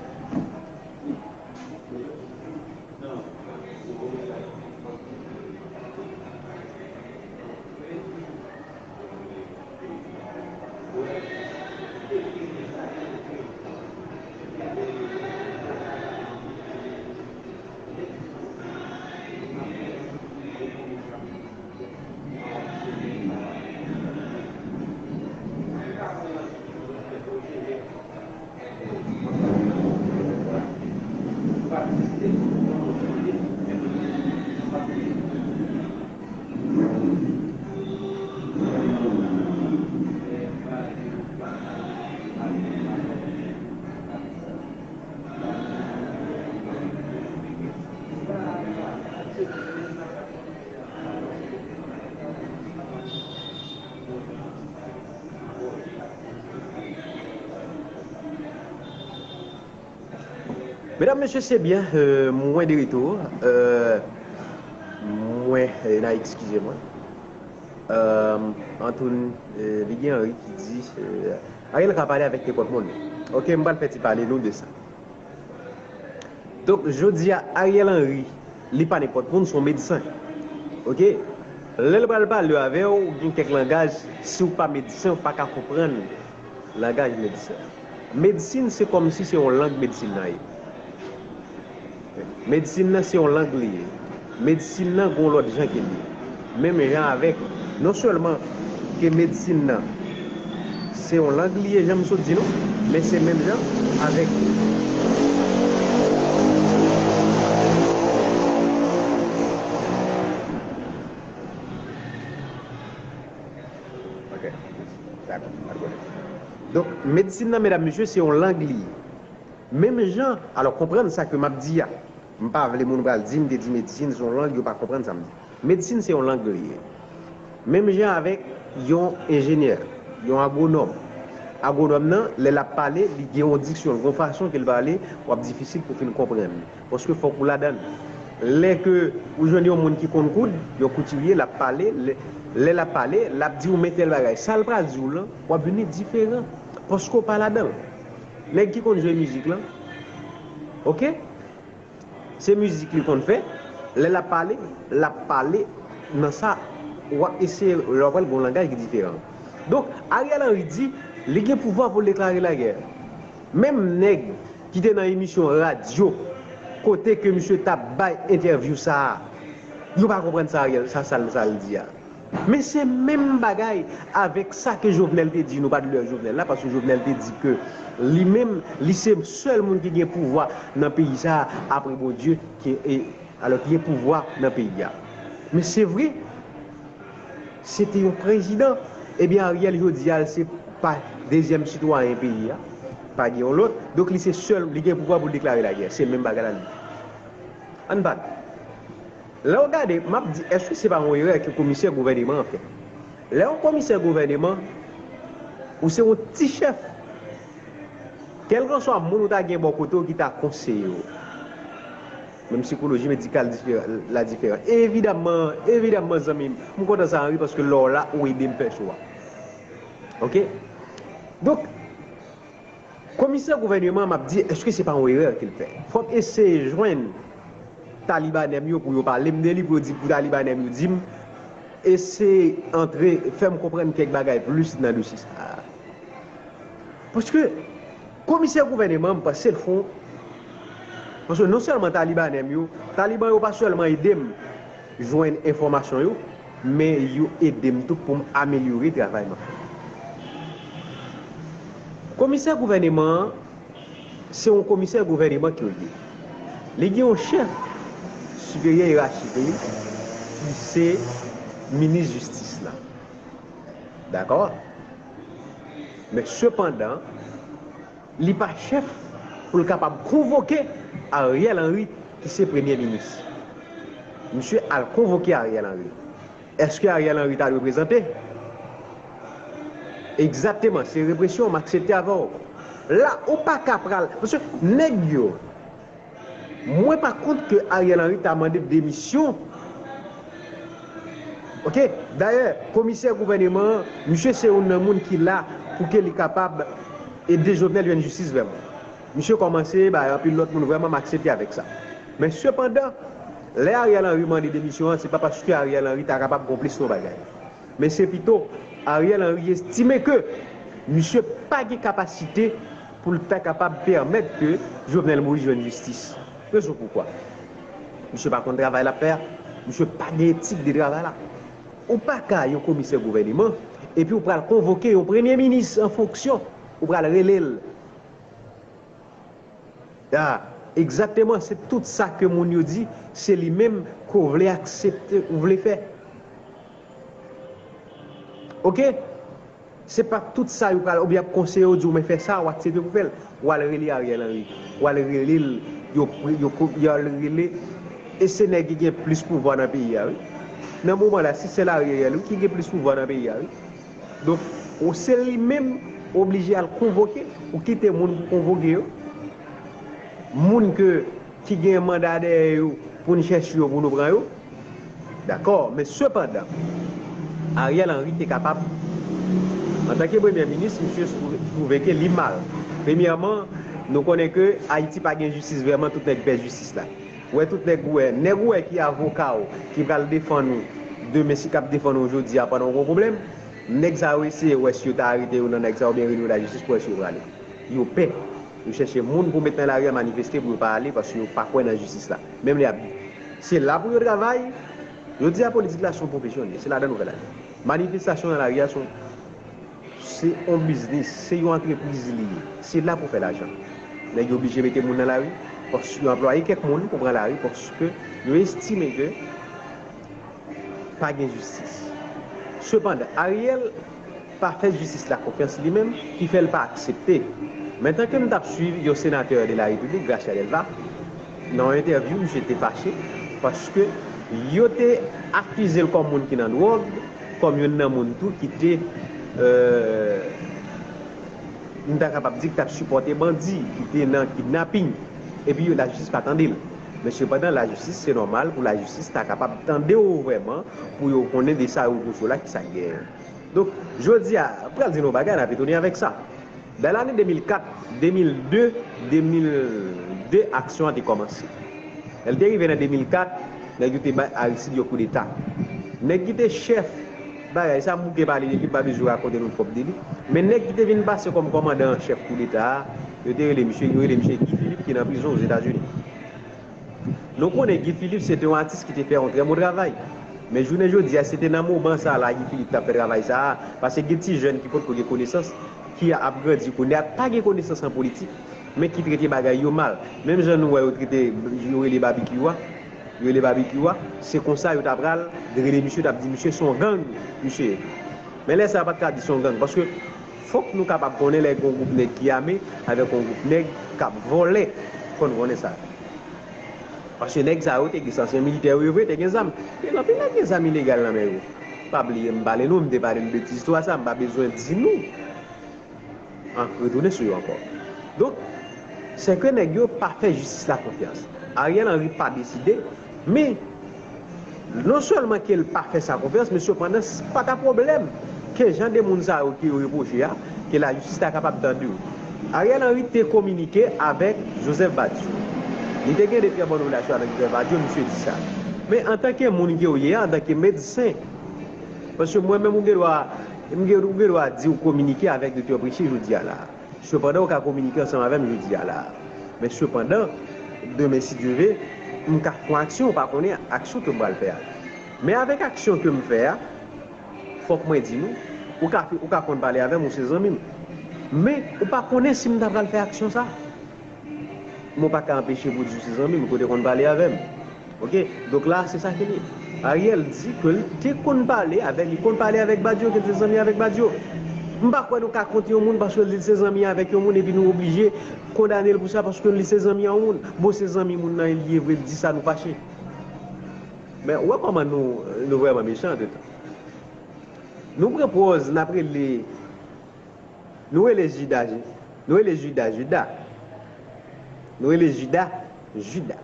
Medam, mesye, se byen, euh, mwen de retou. Euh, mwen, euh, n a eskize mwen. Euh, Antoun, euh, li gen Henry ki di, euh, Ariel ka pale avèk nenpòt moun. Oke, m pral fè ti pale nou de sa. Donk, jodi a, Ariel Henry, li pa nenpòt moun, se yon medsen. Oke? Lè l pral pale avè w, gen kèk langaj, si w pa medsen, w pa ka konprann langaj medsen. Medsin, se kòmsi se yon lang medsin nan ye. Medsin nan, se yon lang li ye. Medsin nan, gon lòt jan ke li ye. Menm jan avèk, non sèlman ke medsin nan, se yon lang li ye, jan m sot di nou, men se menm jan avèk. Ok. Dakò, pa de pwoblèm. Donk, medsin nan, medam, mesye, se yon lang li ye. Menm jan, alò, konprann sa ke m ap di a. M pa vle moun pral di m te di medsin se yon lang, yo pa konprann sa m di. Medsin se yon lang li ye. Menm jan avèk yon enjenyè, yon agwonòm. Agwonòm nan, lè l ap pale, li gen yon diksyon, l gen yon fason ke l pale, w ap difisil pou fin konprann li. Paske fòk ou ladan l. Lè ke ou jwenn yon moun ki konn koud, yon koutirye, l ap pale, lè, lè l ap pale, l ap di w men tèl bagay. Sa l pral di w lan, w ap vini diferan. Paske w pa ladan l. Nèg ki konn jwe mizik lan, oke? Se mizik li konn fè. Lè l ap pale, l ap pale nan sa w ap eseye, lè w ap pale gon langaj ki diferan. Donk, Ariel Henry di li gen pouvwa pou l deklare lagè. Menm nèg ki te nan emisyon radyo kote ke misye t ap bay entèvyou sa a, yo pa konprann sa Ariel, sa, sa, sa l di a. Men se menm bagay avèk sa ke Jovenel te di, nou pa t lè Jovenel la, paske Jovenel te di ke li menm, li se sèl moun ki gen pouvwa nan peyi sa a, apre Bondye, ki, e, alò ki gen pouvwa nan peyi a. Men se vre, se te yon prezidan. Ebyen, Ariel jodi a, se pa dezyèm sitwayen peyi a. Pa gen yon lòt. Donk, li se sèl, li gen pouvwa pou l deklare lagè. Se menm bagay la li. Ann bat. Lè w gade, m ap di, èske se pa yon erè ke komisè gouvèneman an fè? Lè yon komisè gouvèneman, ou se yon ti chèf, kèlkanswa moun ou ta gen bò kote w ki ta konseye w. Menm sikoloji medikal diferan, la diferan. Evidamman, evidamman, zanmi m, m kontan sa anvi paske lè w la, ou ede m fè cho a. Oke? Donk, komisè gouvèneman, m ap di, èske se pa yon erè ke l fè? Fò m eseye jwenn Talibanè m yo pou yo pale m de li, pou yo di, pou Talibanè m yo di m, eseye antre, fè m konprann kèk bagay plis nan dosye sa a. Paske komisè gouvèneman, m panse l fon. Paske non sèlman Talibanè m yo, Taliban yo pa sèlman ede m jwenn enfòmasyon yo, men yo ede m tou pou m amelyore travay m ap fè. Komisè gouvèneman an, se yon komisè gouvèneman ke l ye. Li gen yon chèf siperyè erachik li, ki se minis jistis la. Dakò? Men sepandan, li pa chèf pou l kapab konvoke Ariel Henry, ki se premye minis. Misye al konvoke Ariel Henry. Èske Ariel Henry ta dwe prezante? Egzakteman, se represyon, m aksepte avè w. La, ou pa ka pral, paske nèg yo, mwen pa kont ke Ariel Henry ta mande demisyon. Oke? Dayè, komisè gouvèneman an, misye se youn nan moun ki la pou ke li kapab ede Jovenel jwenn jistis vrèman. Misye kòmanse bay anpil lòt moun vrèman, m aksepte avèk sa. Men sepandan, lè Ariel Henry mande demisyon an, se pa paske Ariel Henry ta kapab konplis nan bagay. Men se pito Ariel Henry estime ke misye pa gen kapasite pou l ta kapab pèmèt ke Jovenel Moïse jwenn jistis. Rezon poukwa? Misye pa konn travay l ap fè a. Misye pa gen etik de travay la. Ou pa ka yon komisè gouvèneman, epi ou pral konvoke yon premye minis an fonksyon, ou pral rele l. Ya, egzakteman, se tout sa ke moun yo di, se li menm ke w vle aksepte, ou vle fè. Oke? Se pa tout sa yo pral, oubyen ap konseye w, di w, men fè sa, w aksepte pou fè l. W al rele Ariel Henry. W al rele l, yo, yo, yo al rele, e se nèg ki gen plis pouvwa nan peyi a, wi. Nan moman la, se sèl Ariel, wi, ki gen plis pouvwa nan peyi a, wi. Donk, ou se li menm oblije al konvoke, ou kite moun pou konvoke yo. Moun ke, ki gen manda dèyè yo pou n chèche yo, pou nou pran yo. Dakò, men sepandan, Ariel Henry te kapab, antanke premye minis, misye twouve ke li mal. Premyèman, nou konnen ke Ayiti pa gen jistis vrèman, tout nèg pè jistis la. Ou wè tout nèg ou wè, nèg ou wè ki avoka w, ki pral defann ou demen, si k ap defann ou jodi a pandan w gen yon pwoblèm, nèg sa yo eseye wè si yo ta arete youn nan nèg sa yo oubyen rele yo lajistis pou wè si yo prale. Yo pè. Yo chèche moun pou met nan lari a manifeste pou yo pa ale paske yo pa kwè nan jistis la. Menm lè y ap di. Se la pou yo travay. Jodi a politik la se yon pwofesyon li ye. Se ladan nou fè lajan. Manifestasyon nan lari a se yon, se yon biznis, se yon antrepriz li ye. Se la pou fè lajan. Nèg yo oblije mete moun nan lari, paske yo anplwaye kèk moun pou pran lari paske yo estime ke pa gen jistis. Sepandan, Ariel pa fè jistis la konfyans li menm, ki fè l pa aksepte. Men tanke m t ap swiv yon senatè de la Repiblik, Gracia Delva, nan yon entèvyou, misye te fache paske yo te akize l kòm moun ki nan dwòg, kòm youn nan moun tou ki te, euh, m ta kapab di ki t ap sipòte bandi, ki te nan kidnaping, epi yo, lajistis pa tande l. Men sepandan, lajistis, se nòmal pou lajistis ta kapab tande w vrèman, pou yo konnen de sa yo reproche w la, ki sa k genyen. Donk, jodi a, m pral di nou yon bagay, n ap etone avèk sa. Nan lane de mil kat, de mil de, de mil de, aksyon an te kòmanse. Lè l te rive nan de mil kat, nèg yo te bay Aristide yon koudeta. Nèg ki te chèf bagay sa, m bouke pale de li, m pa bezwen rakonte nou twòp de li. Men nèg ki te vin pase kòm kòmandan an chèf koudeta a, yo te rele misye, yo rele misye Guy Philippe ki nan prizon Ozetazini. Nou konnen Guy Philippe se te yon atis ki te fè yon trè bon travay. Men jounen jodi a, se te nan moman sa a la Guy Philippe t ap fè travay sa a, paske gen ti jèn ki potko gen konesans, ki ap grandi kounye a, pa gen konesans an politik, men ki trete bagay yo mal. Menm jan nou wè yo trete, yo rele Babekyou a, yo rele Babekyou a, se konsa yo ta pral rele misye, t ap di misye se yon gang, misye ye. Men lè sa a pa t ka di se yon gang, paske fòk nou kapab konnen lè gen yon gwoup nèg ki ame avèk yon gwoup nèg k ap vòlè, fò n konnen sa. Paske nèg sa yo te gen, se ansyen militè yo ye vre, te gen zam. Gen anpil nèg gen zam ilegal nan men yo. Pa bliye m pale nou, m te pale nou de ti istwa sa, m pa bezwen di nou. An, retounen sou yo ankò. Donk, se ke nèg yo pa fè jistis la konfyans. Ariel Henry pa deside, men non sèlman ke l pa fè sa konfyans, men sepandan, s- pa ta pwoblèm ke jan de moun sa yo ke yo repwoche a, ke lajistis ta kapab tande yo. Ariel Henry te kominike avèk Joseph Badio. Li te gen de trè bòn relasyon avèk Joseph Badio, misye di sa. Men antanke moun ke w ye a, antanke medsen, paske mwen menm ou gen dwa, m gen, ou gen dwa di w kominike avèk Doktè Prechier jodi a la. Sepandan, ou ka kominike ansanm avè m jodi a la. Men sepandan, demen, si Dye ve, m ka fè yon aksyon, ou pa konnen aksyon ke m pral fè a. Men avèk aksyon ke m fè a, fòk mwen di nou, ou ka, ou ka konn pale avè m, ou se zanmi m. Men, ou pa konnen si m ta pral fè aksyon sa. Men w pa ka anpeche pou di w se zanmi m, kote konn pale avè m. Oke? Donk la, se sa ke li ye. Ariel di ke l te konn pale avèk, li konn pale avèk Badio, ke l se zanmi avèk Badio. M pa kwè nou ka konte yon moun paske l di l se zanmi avèk yon moun epi nou oblije kondane l pou sa paske li se zanmi a yon moun. Bon, se zanmi moun nan li ye vre, l di sa, nou fache. Men, ou wè kòman nou, nou vrèman mechan, antretan. Nou pran pòz, n ap rele, nou rele Jida, nou rele Jida, Jida. Nou rele Jida, Jida.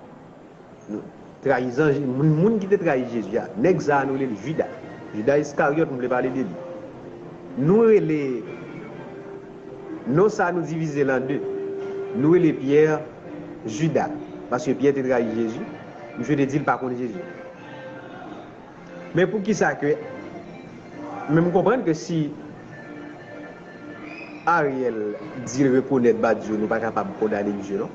Nou, trayizan, moun, moun ki te trayi Jezi a, nèg sa a nou rele l Jida. Jida Iskaryòt, m vle pale de li. Nou rele, non sa a nou divize l an de. Nou rele Pyè Jida. Paske Pyè te trayi Jezi. Misye te di l pa konn Jezi. Men poukisa ke, men m konprann ke si Ariel di l rekonèt Badio, nou pa kapab kondane misye non.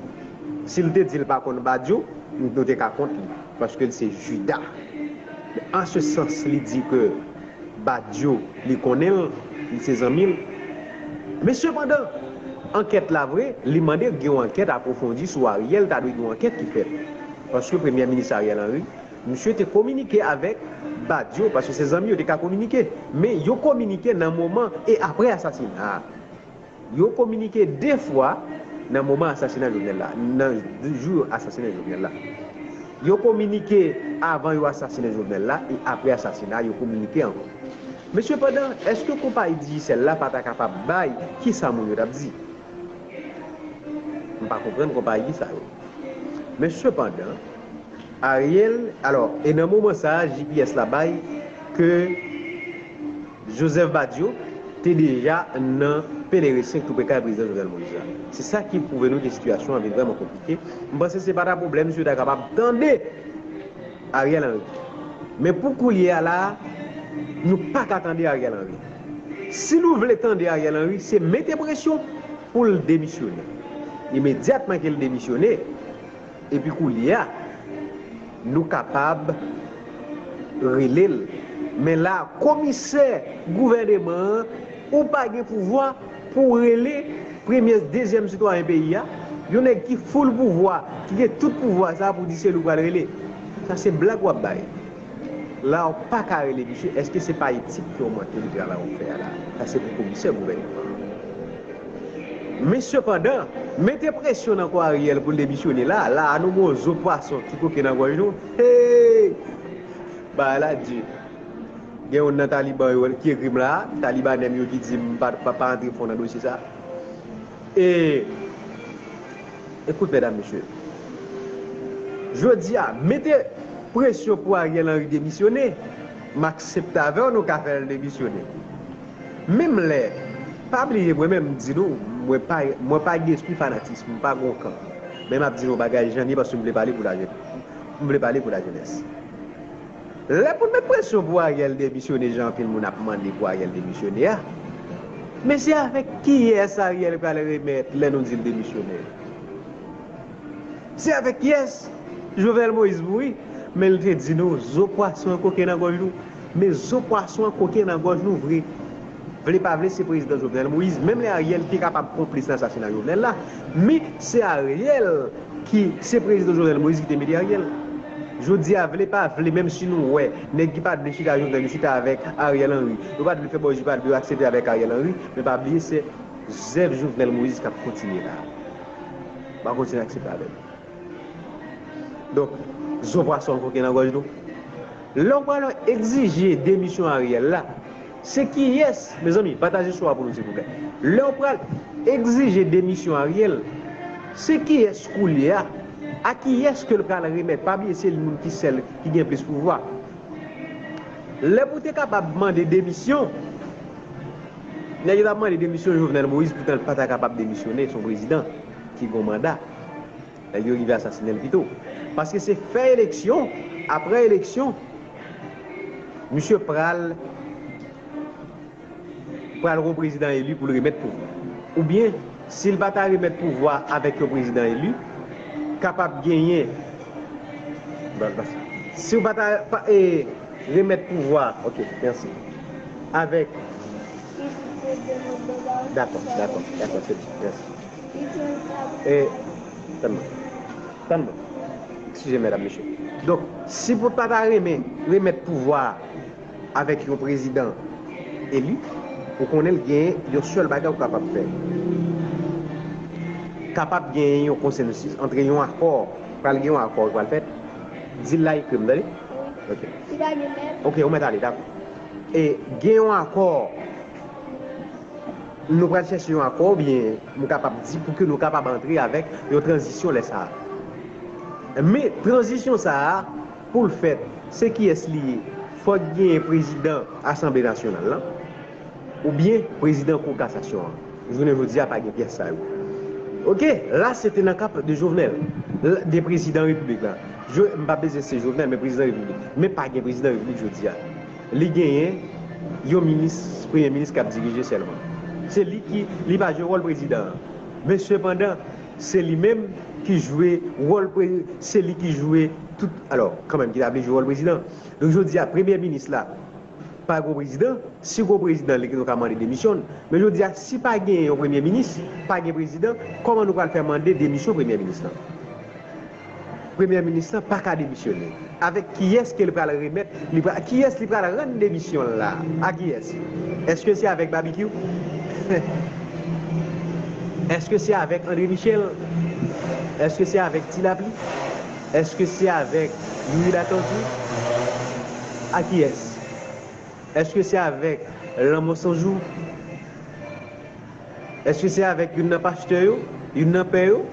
Si l te di l pa konn Badio, nou te ka kont li, paske l se Jida. Men an se sans, li di ke Badio, li konnen l, li se zanmi l. Men sepandan, ankèt la vre, li mande gen yon ankèt apwofondi sou Ariel, ta dwe gen yon ankèt ki fèt. Paske Premye Minis Ariel Henry, misye te kominike avèk Badio, paske se zanmi yo te ka kominike. Men yo kominike nan moman e apre asasina a. Yo kominike de fwa nan moman asasina Jovenel la, nan jou asasina Jovenel la. Yo kominike avan yo asasine Jovenel la e apre asasina a, yo kominike ankò. Men sepandan, èske konpayi Digicel la pa ta kapab bay kisa moun yo t ap di? M pa konprann konpayi sa yo. Men sepandan, Ariel, alò, e nan moman sa a, G P S la bay ke Joseph Badio te deja nan Pelerin senk tou pre kay prezidan Jovenel Moïse la. Se sa ki pwouve nou ke sitiyasyon an vin vrèman konplike. M panse se pa ta pwoblèm si yo ta kapab tande Ariel Henry. Men pou koulye a la a, nou pa ka tande Ariel Henry. Si nou vle tande Ariel Henry, se mete presyon pou l demisyone. Imedyatman ke l demisyone, epi koulye a, nou kapab rele l. Men la, komisè gouvèneman an, ou pa gen pouvwa pou w rele premye, dezyèm sitwayen peyi a, yon nèg ki full pouvwa, ki gen tout pouvwa sa a pou di se li w pral rele. Sa se blag w ap bay. La, w pa ka rele misye, èske se pa etik ke w manke nan travay w ap fè a la? Sa se pou komisè gouvèneman an. Men sepandan, mete presyon nan kò Ariel pou l demisyone la, la a nou gen yon zo pwason ki koke nan gòj nou. Hey! Bagay la di. Gen youn nan Taliban yo ki ekri m la, Talibanè m yo ki di m pa, pa, pa antre fon nan dosye sa. E, ekout, medam, mesye. Jodi a, mete presyon pou Ariel Henry demisyone, m aksepte avè w, nou ka fè l demisyone. Menm lè Pa bliye, mwen menm, m di nou, mwen pa, mwen pa gen espri fanatism, m pa gon kan. Men m ap di nou bagay jan l ye paske m vle pale pou lajenès. M vle pale pou lajenès. Lè pou n met presyon pou Ariel demisyone, jan anpil moun ap mande pou Ariel demisyone a, men se avèk kiyès Ariel pral remèt lè nou di l demisyone? Se avèk kiyès? Jovenel Moïse mouri, men l te di nou, zo pwason an koke nan gòj nou. Men zo pwason an koke nan gòj nou vre. Vle pa vle, se prezidan Jovenel Moïse. Menm lè Ariel te kapab konplis nan asasina Jovenel la, men se Ariel ki, se prezidan Jovenel Moïse ki te mete Ariel. Jodi a, vle pa vle, menm si nou wè nèg ki pa t vle chita Jovenel, yo chita avèk Ariel Henry. Yo pa t vle fè bòjou, yo pa t vle aksepte avèk Ariel Henry, men pa bliye, se zèv Jovenel Moïse k ap kontinye la. M ap kontinye aksepte avè l. Donk, zo pwason an koke nan gòj nou. Lè w pral egzije demisyon Ariel la, se kiyès, mezanmi, pataje show a pou nou, silvouplè. Lè w pral egzije demisyon Ariel, se kiyès koulye a? A kiyès ke l pral remèt? Pa bliye, se li moun ki sèl ki gen plis pouvwa. Lè pou te kapab mande demisyon, nèg yo t ap mande demisyon Jovenel Moïse, poutan l pa ta kapab demisyone, se yon prezidan ki gen yon manda. Nèg yo rive asasinen l pito. Paske se fè eleksyon, apre eleksyon, misye pral, pral gon prezidan eli pou l remèt pouvwa. Oubyen, si l pa ta remèt pouvwa avèk yon prezidan eli, kapab genyen. Si w pa ta pa, e, remèt pouvwa, ok, mèsi. Avèk. Dakò, dakò, dakò, se bon, mèsi. E, tann mwen. Tann mwen. Eskize, medam, mesye. Donk, si pou ta ta renmen remèt pouvwa a avèk yon prezidan eli, ou konnen l gen yon sèl bagay ou kapab fè. Kapab gen yon konsansis, antre yon akò, pral gen yon akò ki pral fèt. Di l la ekri m, tande? Ok. Ok, ou mèt ale, dakò. E gen yon akò, nou pral chèche yon akò, oubyen m kapab di pou ke nou kapab antre avèk yon tranzisyon lè sa a. Men tranzisyon sa a, pou l fèt, se kiyès li ye? Fòk genyen prezidan Asanble Nasyonal lan, oubyen prezidan Kou Kasasyon an. Jounen jodi a, pa gen pyès sa yo. Ok, la se te nan ka de Jovenel, de prezidan repiblik la. M pa bezwen se Jovenel, men prezidan repiblik. Men pa gen prezidan repiblik jodi a. Li genyen yon minis, premye minis k ap dirije sèlman. Se li ki, li pa jwe wòl prezidan an. Men sepandan, se li menm ki jwe wòl pre-, se li ki jwe tout, alò, kanmenm, ki ta vle jwe wòl prezidan. Donk, jodi a, premye minis la, pa gon prezidan, si gon prezidan, li nou ka mande demisyon l. Men jodi a, si pa gen yon premye minis, pa gen prezidan, kòman nou pral fè mande demisyon premye minis lan? Premye minis lan pa ka demisyone. Avèk kiyès ke l pral remèt? Li pral, kiyès li pral rann demisyon l la? A kiyès? Èske se avèk Babikyou? Èske se avèk André Michel? Èske se avèk Ti Lapli? Èske se avèk Youri Latortue? A kiyès? Èske se avèk Lanmò San Jou? Èske se avèk youn nan pastè yo? Youn nan pè yo?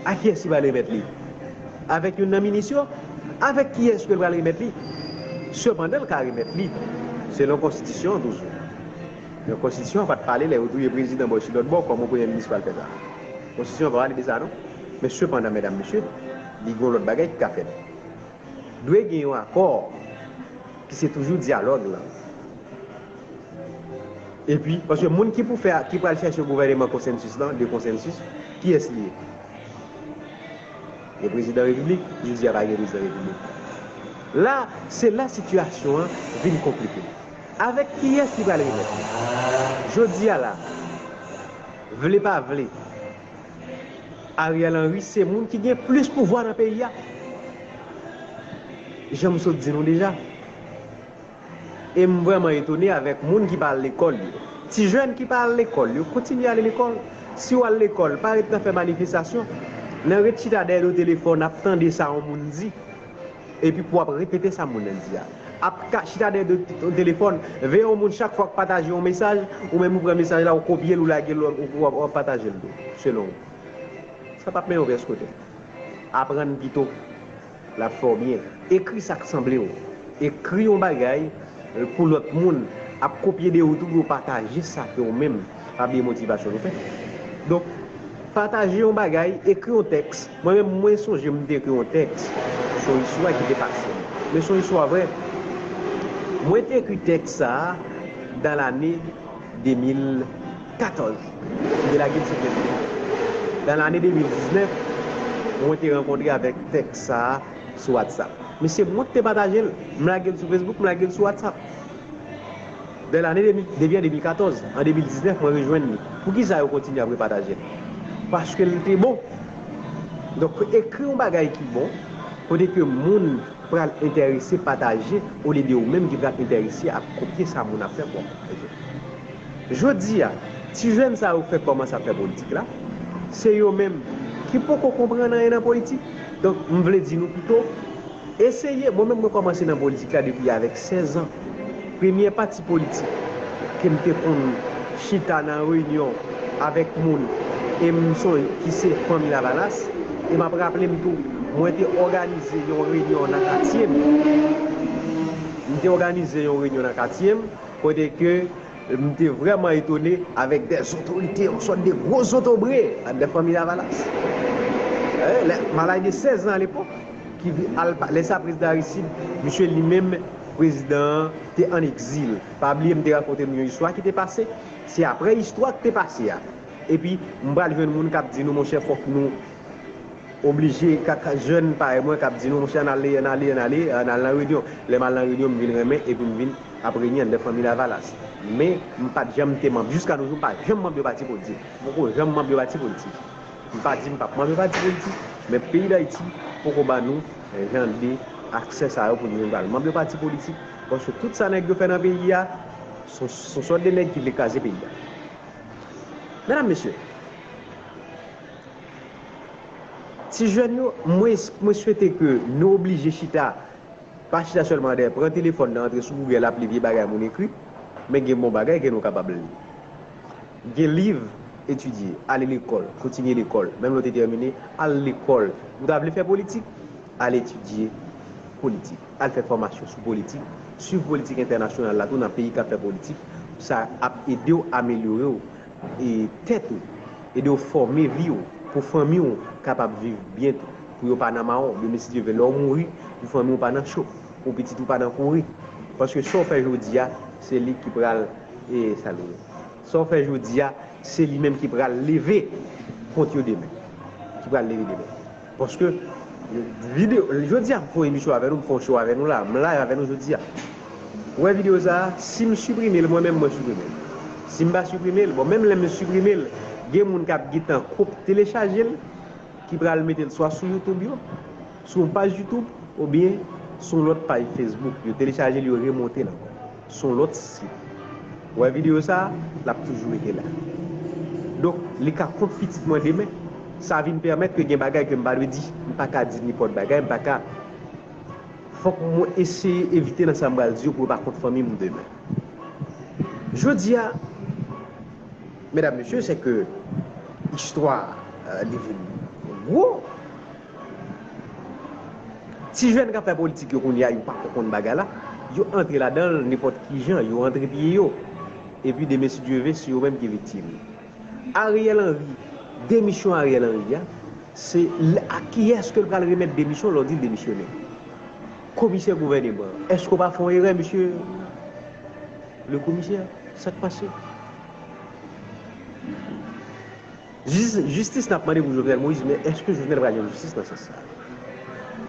A kiyès li pral remèt li? Avèk youn nan minis yo? Avèk kiyès ke l pral remèt li? Sepandan, l ka remèt li selon konstitisyon an toujou. Men konstitisyon an pa t pale lè yo touye prezidan bò si lòt bò, kòman premye minis pral fè sa? Konstitisyon an pa pale de sa non. Men sepandan, medam, mesye, li gen yon lòt bagay ki ka fèt. Dwe gen yon akò ki se toujou dyalòg lan. Epi, paske moun ki pou fè, ki pral chèche gouvèneman konsansis lan, de konsansis, kiyès li ye? Gen prezidan repiblik, jodi a pa gen prezidan repiblik. La, se la sitiyasyon an vin konplike. Avèk kiyès li pral remèt li? Jodi a la, vle pa vle, Ariel Henry se moun ki gen plis pouvwa nan peyi a. Jan m sot di nou deja. E m vrèman etone avèk moun ki pa al lekòl yo. Ti jèn ki pa al lekòl yo, kontinye ale lekòl. Si w al lekòl, pa ret nan fè manifestasyon. Nan ret chita dèyè do telefòn ap tande sa yon moun di. Epi pou w ap repete sa moun nan di a. Ap ka chita dèyè do t-, telefòn, veye yon moun chak fwa k pataje yon mesaj, ou menm ou pran mesaj la, ou kopye l, ou lage l, ou, ou, ou ap pataje l tou, selon ou. Sa p ap mennen w pyès kote. Aprann pito. L ap fè w byen. Ekri sa k sanble w. Ekri yon bagay, eh, pou lòt moun. ap kopye de ou tou pou yo pataje sa ke ou menm. Pa bliye motivasyon nou fè. Donk, pataje yon bagay, ekri yon tèks. Mwen menm, mwen sonje m te ekri yon tèks sou yon istwa ki te pase. Men se yon istwa vrè. Mwen te ekri tèks sa a dan lane de mil katòz. M te lage l sou Facebook. Dan lane de mil diznèf, mwen te rankontre avèk tèks sa a sou WhatsApp. Men se mwen ki te pataje l. M lage l sou Facebook, m lage l sou WhatsApp. Dè lane de mil, depi an de mil katòz, an de mil diznèf, mwen rejwenn li. Poukisa yo kontinye ap repataje l? Paske l te bon. Donk, ekri yon bagay ki bon, kote ke moun pral enterese pataje, olye de ou menm ki pral enterese ap kopye sa moun ap fè pou w ap pataje. Jodi a, ti jèn sa yo fèk kòmanse ap fè politik la, se yo menm ki poko konprann anyen nan politik. Donk, m vle di nou pito, eseye, mwen menm mwen kòmanse nan politik la depi avèk sèz an. Premyè pati politik ke m te konn chita nan reyinyon avèk moun e m sonje ki se fanmi Lavalas, e m ap raple m tou, mwen te òganize yon reyinyon nan katye m. M te òganize yon reyinyon nan katye m, kote ke m te vrèman etone avèk de zotorite, yon sòt de gwo zotobre anndan fanmi Lavalas. Eh, lè, m al laj de sèz an alepòk, ki vi-, al pa-, lè sa prezidan Aristide, misye li menm, prezidan an, te ann egzil. Pa bliye, m te rakonte nou yon istwa ki te pase. Se apre istwa ki te pase a. Epi, m pral jwenn moun k ap di nou, monchè, fòk nou oblije, ka, ka, jèn parèy mwen k ap di nou, monchè, ann ale, ann ale, ann ale, ann al nan reyinyon. Lè m al nan reyinyon, m vin renmen, epi m vin ap renye anndan fanmi Lavalas. Men, m pa t janm te manm. Jiska nou jou, m pa janm manm yon pati politik. M poko janm manm yon pati politik. M pa di m p ap manm yon pati politik, men peyi Dayiti poko ba nou, eh, jan de aksè sa yo pou nou vin pral manm yon pati politik, paske tout sa nèg yo fè nan peyi a, se yon, se yon sòt de nèg ki vle kraze peyi a. Medam, mesye, ti jèn yo, mwen, mwen swete ke nou oblije chita, pa chita sèlman dèyè, pran telefòn nan, antre sou Google, ap li vye bagay moun ekri, men gen bon bagay ke nou kapab li. Gen liv, etidye, ale lekòl, kontinye lekòl, menm lè w te tèmine, al lekòl. Ou ta vle fè politik? Al etidye politik, al fè fòmasyon sou politik, swiv politik entènasyonal la tou nan peyi k ap fè politik, sa ap ede w amelyore w e tèt ou, ede w fòme vi w, pou fanmi w kapab viv byen tou, pou yo pa nan mawon. Demen, si Dye vle, lè w mouri, pou fanmi w pa nan cho, pou pitit ou pa nan kouri. Paske sa w fè jodi a, se li ki pral, e, sa l ye. Sa w fè jodi a, se li menm ki pral leve kont yo demen. Ki pral leve demen. Paske, videyo, jodi a, m fè yon emisyon avè nou, m fè yon show avè nou la, m live avè nou jodi a. Ou wè videyo sa a, si m siprime l, mwen menm mwen siprime l. Si m pa siprime l, bon, menm lè m siprime l, gen moun k ap gentan kop telechaje l, ki pral mete l swa sou YouTube yo, sou yon paj YouTube, oubyen sou yon lòt paj Facebook. Yo telechaje l, yo remonte l ankò. Sou yon lòt sit. Ou wè videyo sa a, l ap toujou rete la. Donk, li ka kont pitit mwen demen. Sa vin pèmèt ke gen bagay ke m pa dwe di. M pa ka di nenpòt bagay, m pa ka. Fòk mwen eseye evite nan sa m pral di yo pou yo pa kont fanmi m demen. Jodi a, medam, mesye, se ke istwa, euh, li vin gwo. Ti jèn k ap fè politik yo kounye a, yo pa ko konn bagay la. Yo antre ladan l nenpòt ki jan, yo antre pye yo. Epi demen, si Dye ve, se yo menm ki viktim. Ariel Henry, demisyon Ariel Henry a, se l-, a kiyès ke l pral remèt demisyon lè w di l demisyone? Komisè gouvèneman an. Èske w pa fè yon erè, mesye le komisè? Sa k pase? Jis-, jistis n ap mande pou Jovenel Moïse, men èske Jovenel pral jwenn jistis nan sans sa?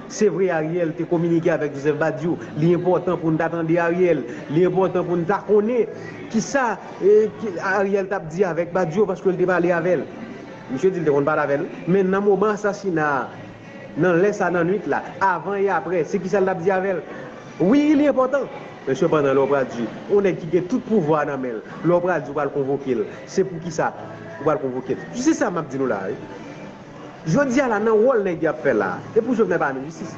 Se vre, Ariel te kominike avèk Joseph Badio. Li enpòtan pou n ta tande Ariel. Li enpòtan pou n ta konnen kisa, eh, ki Ariel t ap di avèk Badio, paske l te pale avè l. Misye di l te konn pale avè l. Men nan moman asasina a, nan lè sa, nan nuit la, avan e aprè, se kisa l t ap di avè l? Wi, li enpòtan. Men sepandan, lè w pral di yon nèg ki gen tout pouvwa nan men l, lè w pral di w pral konvoke l, se poukisa ou pral konvoke l? Se sa m ap di nou la, wi. Jodi a la, nan wòl nèg y ap fè la, e pou Jovenel pa jwenn jistis.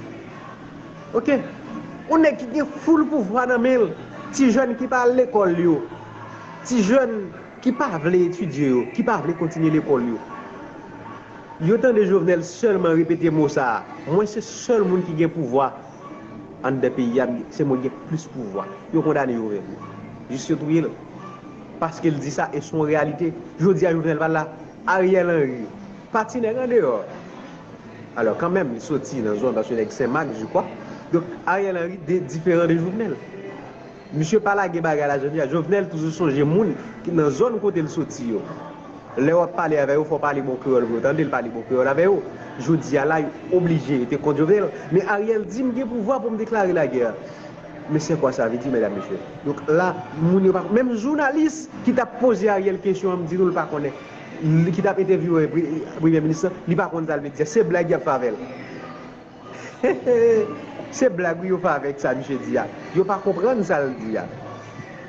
Oke? Yon nèg ki gen full pouvwa nan men l, ti jèn ki pa al lekòl yo, ti jèn ki pa vle etidye yo, ki pa vle kontinye lekòl yo. Yo tande Jovenel sèlman repete mo sa a, mwen se sèl moun ki gen pouvwa anndan peyi a, se mwen ki gen plis pouvwa. Yo kondane Jovenel. Jis yo touye l. Paske l di sa, e se yon reyalite. Jodi a, Jovenel pa la. Ariel Henry, pati nèg andeyò. Alò, kanmenm, li soti nan zòn, paske nèg Senmak, je crois. Donk, Ariel Henry de, diferan de Jovenel. Misye pa lage bagay la, jodi a. Jovenel toujou sonje moun ki nan zòn kote l soti yo. Lè w ap pale avè yo, fò w pale bon kreyòl pou yo tande l pale bon kreyòl avè yo. Jodi a la, yo oblije, yo te kont Jovenel. Men Ariel di, "M gen pouvwa pou m deklare lagè." Men se kwa sa vle di, medam, mesye? Donk la, moun yo pa, menm jounalis ki t ap poze Ariel kesyon an, m di nou l pa konnen. Li ki t ap entèvyouwe pre-, premye minis lan, li pa konn sa l vle di a. Se blag y ap fè avè l. Se blag wi yo fè avèk sa misye di a. Yo pa konprann sa l di a.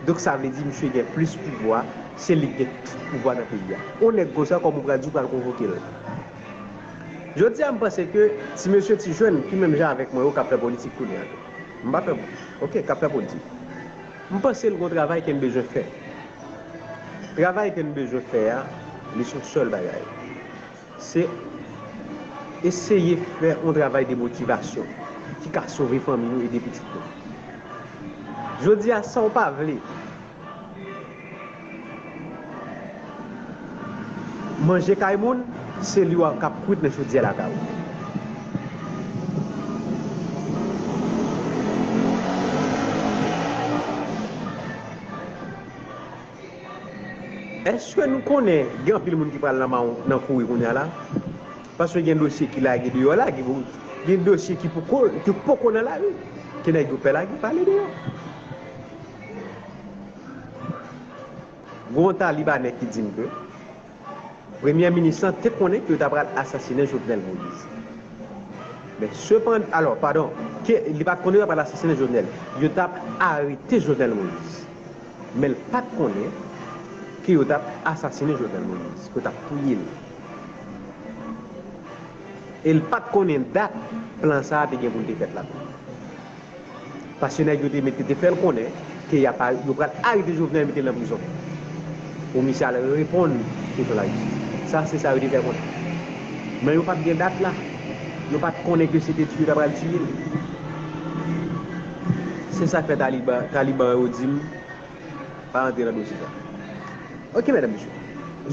Donk sa vle di misye gen plis pouvwa, se li ki gen tout pouvwa nan peyi a. On nèg konsa, kòman w pral di w pral konvoke l? Jodi a, m panse ke ti mesye, ti jèn ki menm jan avèk mwen yo k ap fè politik kounye a tou. M pa fè, ok, k ap fè politik. M panse l gon travay ke n bezwen fè. Travay ke n bezwen fè a, li se yon sèl bagay. Se eseye fè yon travay de motivasyon ki ka sove fanmi nou, ede pitit nou. Jodi a, sa w pa vle manje kay moun, se li w k ap kwit nan chodyè lakay ou. Èske nou konnen gen anpil moun ki pral nan mawon, nan kouri kounye a la? Paske gen dosye ki lage deyò la, gen, gen dosye ki poko, ki poko nan lari, ke nèg yo pè lage, pale deyò. Gon ta Libanè ki di m ke premye minis lan te konnen ke yo ta pral asasinen Jovenel Moïse. Men sepandan, alò, padon, ke li pa t konnen yo ta pral asasinen Jovenel. Yo t ap arete Jovenel Moïse. Men l pa t konnen ke yo t ap asasinen Jovenel Moïse, ke yo t ap touye l. E l pa t konnen dat plan sa a te gen pou l te fèt la tou. Paske nèg yo te mete, te fè l konnen ke y ap, yo pral arete Jovenel, mete l nan prizon. Pou misye al reponn devan lajistis. Sa, se sa yo te fè konnen. Men yo pa t gen dat la. Yo pa t konnen ke se te tiye yo ta pral tiye l. Se sa k fè Taliban, Taliban yo di m, pa antre nan dosye sa. Ok, medam, mesye.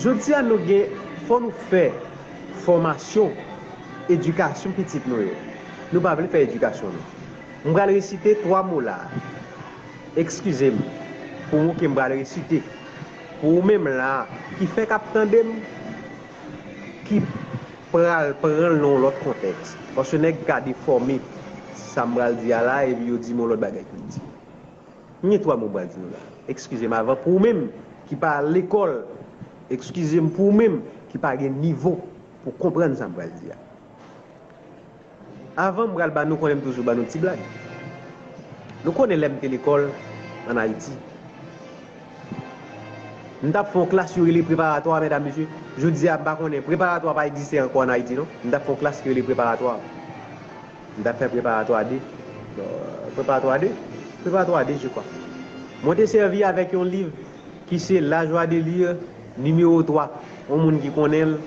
Jodi a, nou gen, fò nou fè fòmasyon, edikasyon pitit nou yo. Nou pa vle fè edikasyon, nou. M pral resite twa mo la. Eskize m pou mo ke m pral resite. Pou ou menm la, ki fèk ap tande m, ki pral pran l nan yon lòt kontèks. Paske nèg ka defòme sa m pral di a la, epi yo di m yon lòt bagay pou m di. M gen twa mo m pral di nou la. Eskize m avan pou ou menm ki pa al lekòl. Eskize m pou ou menm ki pa gen nivo pou konprann sa m pral di a. Avan m pral ba nou, konnen m toujou ba nou ti blag. Nou konnen lè m te lekòl ann Ayiti. M t ap fè yon klas yo rele preparatwa, medam, mesye. Jodi a, m pa konnen, preparatwa pa egziste ankò ann Ayiti, non. M t ap fè yon klas ki rele preparatwa. M t ap fè preparatwa de. Preparatwa de? Preparatwa de, je crois. Mwen te sèvi avèk yon liv ki se La joie de lire, nimewo twa. Yon moun ki konnen l,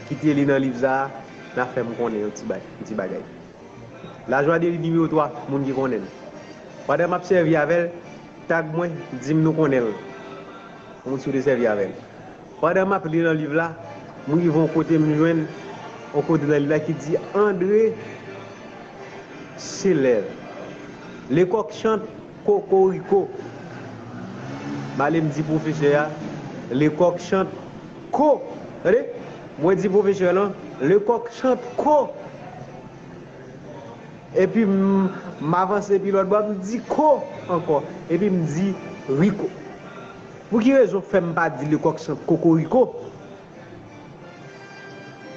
ki te li nan liv sa a, n a fè m konnen yon ti ba-, yon ti bagay. La joie de lire, nimewo twa, moun ki konnen l. Pandan m ap sèvi avè l, tag mwen, di m nou konnen l. Yon moun si w te sèvi avè l. Pandan m ap li nan liv la, m rive yon kote m jwenn yon kote nan liv la ki di André Seler. Lekòk chante kokoriko. M ale m di pwofesè a, Lekòk chante ko. Tande? Mwen di pwofesè lan, Lekòk chante ko. Epi m, m avanse pi lòt bò, m di ko ankò. Epi m di riko. Pou ki rezon fè m pa di Lekòk chante kokoriko?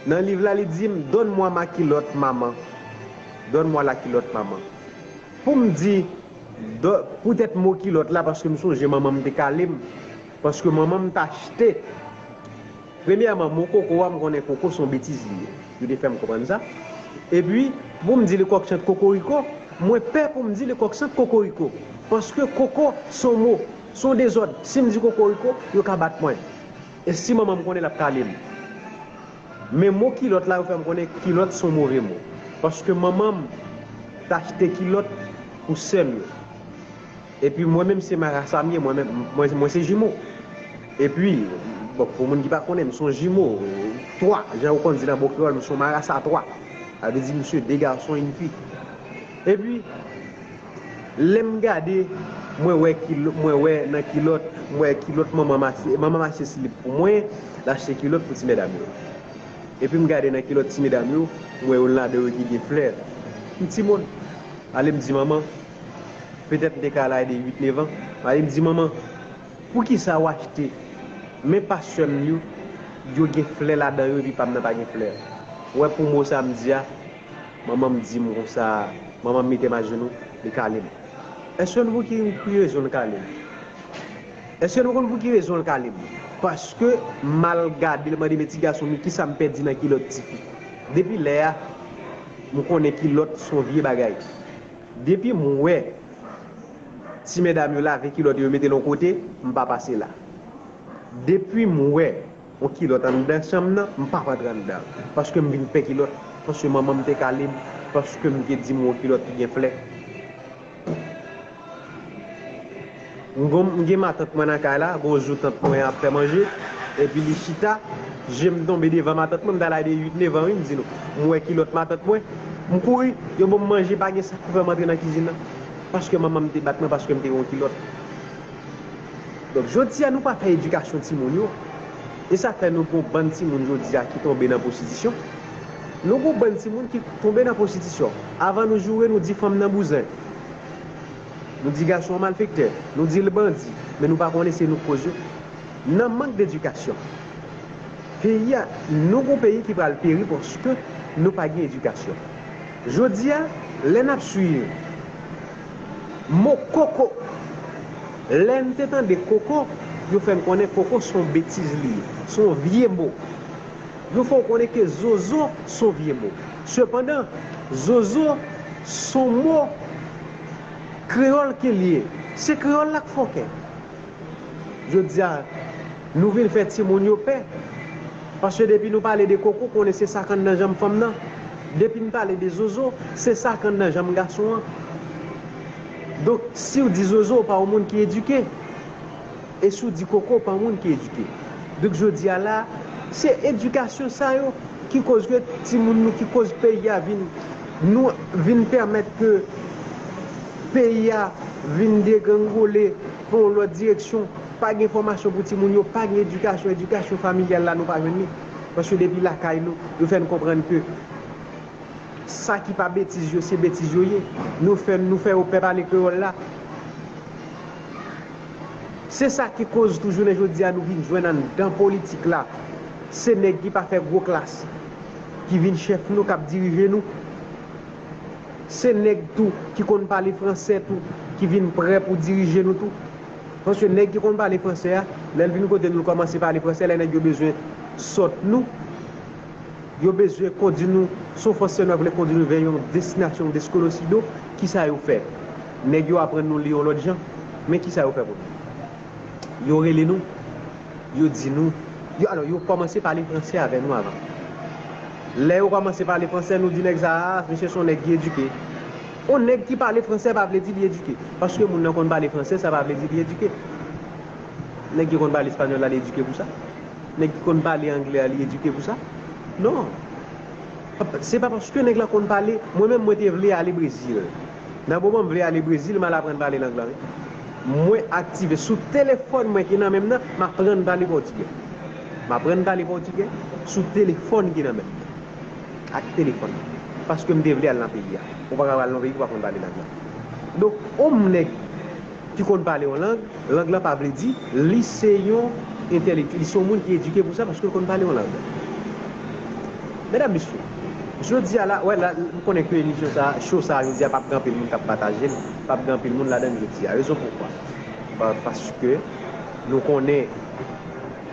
Nan liv la, li di m, Donne-moi ma culotte, maman. Donne-moi la culotte, maman. Pou m di, do-, poutèt mo kilòt la, paske m sonje manman m te kale m. Paske manman m t achte. Premyèman, mo koko a, m konnen koko se yon betiz li ye. Yo te fè m konprann sa. Epi, pou m di Lekòk chante kokoriko, mwen pè pou m di Lekòk chante kokoriko. Paske koko se yon mo, se yon dezòd. Si m di kokoriko, yo ka bat mwen. E si manman m konnen, l ap kale m. Men mo kilòt la, yo fè m konnen kilòt se yon move mo. Paske manman m t achte kilòt pou sè m yo. Epi mwen menm se marasa m ye, mwen menm, mwen, mwen se jimo. Epi, bon, pou moun ki pa konnen, m se yon jimo, twa, jan yo konn di nan bon kreyòl, m se yon marasa twa. Sa vle di m se de gason, yon fi. Epi, lè m gade, mwen wè kilo, mwen wè nan kilòt, mwen wè kilòt manman m achte, manman m achte slip pou mwen, l achte kilòt pou ti medam yo. Epi m gade nan kilòt ti medam yo, m wè youn ladan yo ki gen flè. M timoun. Ale m di manman, petèt m te ka laj de uit, nèf an, m ale m di manman, poukisa w achte men pa sè m yo, yo gen flè ladan yo epi pa m nan pa gen flè? Ou wè pou mo sa m di a, manman m di m konsa, manman m mete m ajenou, li kale m. Èske nou konn pou ki, ki rezon l kale m? Èske nou konn pou ki rezon l kale m? Paske m al gade, l mande men ti gason m, kisa m pèdi nan kilòt tifi. Depi lè a, m konnen kilòt se yon vye bagay. Depi m wè ti medam yo lave kilòt yo, yo mete l yon kote, m pa pase la. Depi m wè yon kilòt anndan chanm nan, m p ap antre anndan. Paske m vin pè kilòt. Paske manman m te kale m. Paske m te di m yon kilòt ki gen flè. M gon, m gen matant mwen nan kay la, gon jou tant mwen ap fè manje, epi li chita, je m tonbe devan matant mwen, m ta laj de uit, nèf an, wi, m di nou. M wè kilòt matant mwen, m kouri, yo ban m manje, pa gen sa k pou fè m antre nan kizin nan. Paske manman m te bat mwen, paske m te gen yon kilòt. Donk, jodi a, nou pa fè edikasyon timoun yo. E sa fè nou gon bann timoun jodi a ki tonbe nan pwostitisyon. Nou gon bann timoun ki tonbe nan pwostitisyon. Avan nou joure, nou di fanm nan bouzen. Nou di gason an malfektè. Nou di l bandi. Men nou pa konnen se nou k koz yo. Nan mank dedikasyon. Peyi a, nou gon peyi ki pral peri paske nou pa gen edikasyon. Jodi a, lè n ap swiv mo koko, lè n te tande koko, yo fè n konnen koko se yon betiz li ye, se yon vye mo. Yo fè w konnen ke zozo se yon vye mo. Sepandan, zozo se yon mo kreyòl ke l ye. Se kreyòl la k fòkè. Jodi a, nou vin fè timoun yo pè. Paske depi nou pale de koko, konnen se sa k anndan janm fanm nan. Depi n pale de zozo, se sa k anndan janm gason an. Donk, si w di zozo, w pa yon moun ki edike. E si w di koko, w pa yon moun ki edike. Donk, jodi a la, se edikasyon sa yo ki koz ke timoun nou, ki koz peyi a vin, nou vin pèmèt ke peyi a vin degrengole pou yon lòt direksyon. Pa gen fòmasyon pou timoun yo, pa gen edikasyon, edikasyon familyal la, nou pa jwenn li. Paske depi lakay nou, yo fè n konprann ke sa ki pa betiz yo, se betiz yo ye. Nou fè, nou fè yo pè pale kreyòl la. Se sa ki koz tou jounen jodi a nou vin jwenn anndan politik la. Se nèg ki pa fè gwo klas ki vin chèf nou, k ap dirije nou. Se nèg tou ki konn pale fransè tou ki vin prè pou dirije nou tou. Paske nèg ki konn pale fransè a, lè l vin kote nou, l kòmanse pale fransè, lè nèg yo bezwen sòt nou, yo bezwen kondui nou, si yon fòs sè nwa vle kondui nou vè yon destinasyon, yon deskonosido, kisa yo fè? Nèg yo aprann nou li yon lòt jan, men kisa yo fè pou nou? Yo rele nou, yo di nou, yo, alò, yo kòmanse pale fransè avè nou avan. Lè yo kòmanse pale fransè, nou di nèg sa a, "Ah, misye se yon nèg ki edike." Yon nèg ki pale fransè pa vle di li edike. Paske moun nan konn pale fransè, sa pa vle di li edike. Nèg ki konn pale espanyòl la, li edike pou sa? Nèg ki konn pale anglè a, li edike pou sa? Non. Se pa paske nèg la konn pale, mwen menm mwen te vle ale Brezil. Nan moman m vle ale Brezil, m al aprann pale lang lan, wi. Mwen aktive sou telefòn mwen ki nan men m nan, m aprann pale pòtigè. M aprann pale pòtigè sou telefòn ki nan men m nan. Ak telefòn. Paske m te vle al nan peyi a. Ou pa ka al nan peyi pou w pa konn pale lang lan. Donk, yon nèg ki konn pale yon lang, lang lan pa vle di li se yon entèlektyèl, li se yon moun ki edike pou sa paske l konn pale yon lang. Medam, mesye, jodi a la, wè, la, m konnen ke emisyon sa, show sa, jodi a p ap gen anpil moun k ap pataje l, p ap gen anpil moun ladan l jodi a. Rezon poukwa? Pa, paske nou konnen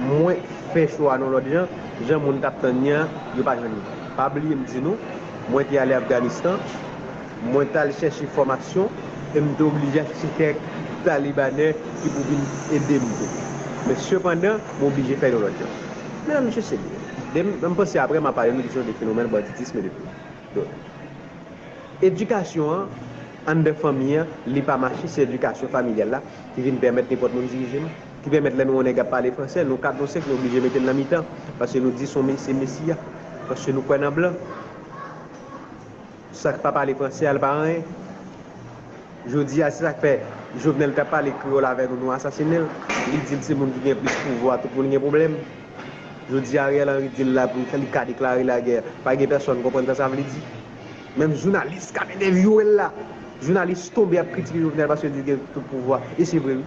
mwen fè show a yon lòt jan, jan moun t ap tann li an, yo pa jwenn li. Pa bliye m di nou, mwen te ale Afganistan, mwen t al chèche fòmasyon e m te oblije achte kèk talibanè ki pou vin ede m tou. Men sepandan, m oblije fè l yon lòt jan. Medam, mesye, se byen. M panse apre m a pale nou kesyon de fenomèn banditisme de tout. Donk, edikasyon an, anndan fanmi an, li pa mache, se edikasyon familyal la ki vin pèmèt nenpòt moun dirije nou, ki pèmèt lè nou wè yon nèg ap pale fransè, nou kat, nou senk, nou oblije mete l nan mitan, paske nou di se yon me-, se Mesi a, paske nou kwè nan blan. Sa k pa pale fransè a, l pa anyen. Jodi a, se sa k fè Jovenel t ap pale kreyòl avè nou, nou asasinen l. Li di l se moun ki gen plis pouvwa, tout moun gen pwoblèm. Jodi a, Ariel Henry di l la, pou li ka deklare lagè. Pa gen pèsonn konprann sa sa vle di. Menm jounalis k ap entèvyouwe l la, jounalis tonbe ap kritike Jovenel paske li di l gen tout pouvwa. E se vre, wi.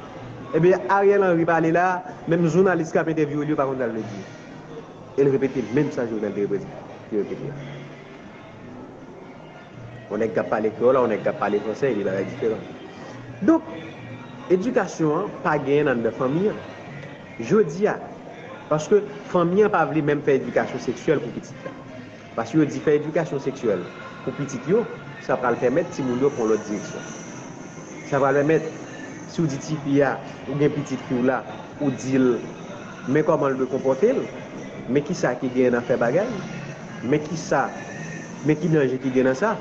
Ebyen, Ariel Henry pale la, menm jounalis k ap entèvyouwe l yo pa konn sa l vle di. E l repete menm sa Jovenel te repete, te repete a. Yon nèg k ap pale kreyòl a, yon nèg k ap pale fransè, e de bagay diferan. Donk, edikasyon an pa genyen anndan fanmi an. Jodi a, paske fanmi an pa vle menm fè edikasyon seksyèl pou pitit la. Paske yo di fè edikasyon seksyèl pou pitit yo, sa pral pèmèt timoun yo pran lòt direksyon. Sa pral pèmèt, si w di tifi a, ou gen pitit fi w la, ou di l, men kòman l dwe konpòte l, men kisa ki genyen nan fè bagay, men kisa, men ki danje ki gen nan sa,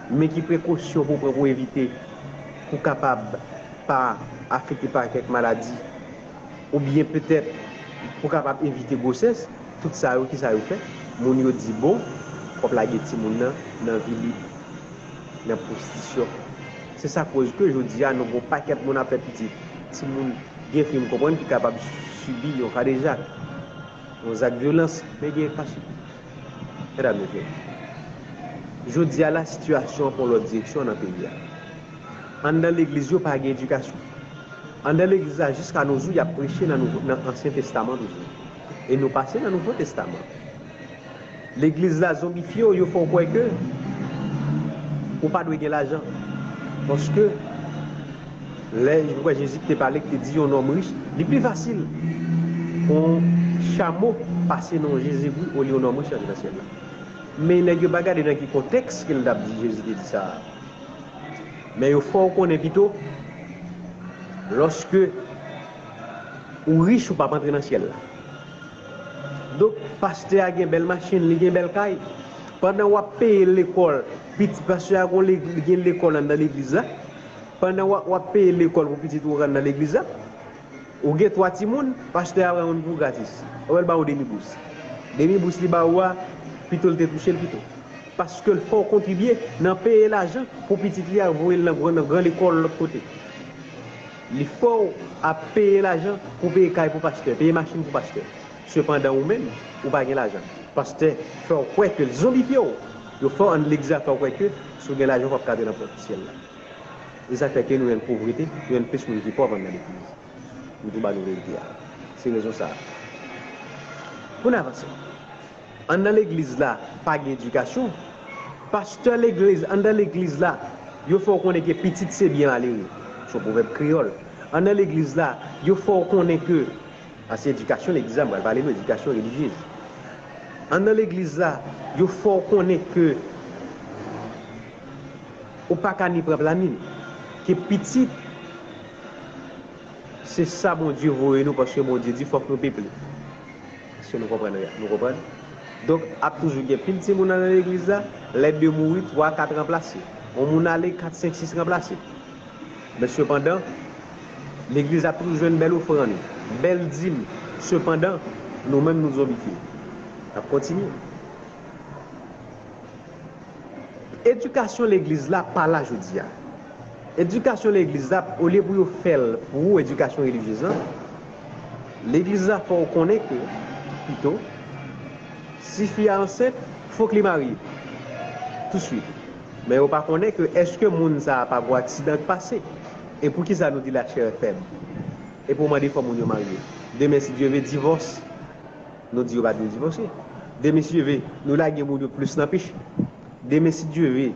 men ki prekosyon pou w pran pou evite, pou w kapab pa afekte pa kèk maladi, oubyen petèt pou w kapab evite gwosès, tout sa yo, kisa yo fè? Moun yo di, bon, w ap lage timoun nan nan vi lib, nan pwostitisyon. Se sa k koz ke jodi a, nou gen yon pakèt moun ap fè pitit. Timoun, gen fi m konprann ki kapab sibi yon kadejak, yon zak vyolans, men gen pa sibi. Medam, mesye, jodi a la, sitiyasyon an pran lòt direksyon nan peyi a. Anndan legliz yo pa gen edikasyon. Anndan legliz la, jiska nozou, y ap preche nan, nouvo, nan Ansyen Testaman toujou. E nou pase nan Nouvo Testaman. Legliz la zonbifye w, yo fè w kwè ke ou pa dwe gen lajan. Paske lè, m kwè Jezi ki te pale, ki te di yon nonm rich, li pli fasil pou yon chamo pase nan yon jezegri olye yon nonm rich antre nan syèl la. Men nèg yo pa gade nan ki kontèks ke l t ap di Jezi te di sa a. Men yo fè w konnen pito, lòske ou rich, ou p ap antre nan syèl la. Donk, pastè a gen bèl machin, li gen bèl kay. Pandan w ap peye lekòl, pitit pastè a gon le-, li gen lekòl anndan legliz la. Pandan w ap, w ap peye lekòl pou pitit ou rann nan legliz la, ou gen twa timoun, pastè a ba youn pou gratis. Ou wè l ba w demi bous. Demi bous li ba ou a, pito l te touche l pito. Paske l fè w kontribye nan peye lajan pou pitit li a voye l nan gran, nan gran lekòl lòt kote. Li fè w ap peye lajan pou peye kay pou pastè, peye machin pou pastè. Sepandan, ou menm, ou pa gen lajan. Pastè fè w kwè ke l zonbifye w. Yo fè w anndan legliz la fè w kwè ke si w gen lajan, w p ap ka antre nan pòt syèl la. E sa fè ke nou jwenn povrete, nou jwenn plis moun ki pòv anndan legliz. M tou ba nou verite a. Se rezon sa a. Pou n avanse. Anndan legliz la, pa gen edikasyon. Pastè legliz, anndan legliz la, yo fè w konnen ke pitit se byen malere. Se yon pwovèb kreyòl. Anndan legliz la, yo fè w konnen ke, a, se edikasyon legliz la, m pral pale nou, edikasyon relijyez. Anndan legliz la, yo fè w konnen ke ou pa ka ni pran planin, ke pitit, se sa Bondye voye nou, paske Bondye di fòk nou peple. Èske nou konprann, nou konprann? Donk, ap toujou gen pil timoun nan legliz la, lè de mouri, twa, kat ranplase. Yon moun ale, kat, senk, sis ranplase. Men sepandan, legliz ap toujou jwenn bèl ofrann, bèl dim. Sepandan, nou menm nou zonbifye. N ap kontinye. Edikasyon legliz la pa la jodi a. Edikasyon legliz la, olye pou yo fè l pou ou, edikasyon relijyez lan, legliz la fè w konnen ke, pito, si fi a ansent, fòk li marye touswit. Men yo pa konnen ke èske moun sa a pa gwo aksidan k pase? E poukisa nou di lachè fèb? Epi w mande fò moun yo marye. Demen, si Dye ve, divòs. Nou di yo pa dwe divòse. Demen, si Dye ve, nou lage moun yo plis nan peche. Demen, si Dye ve,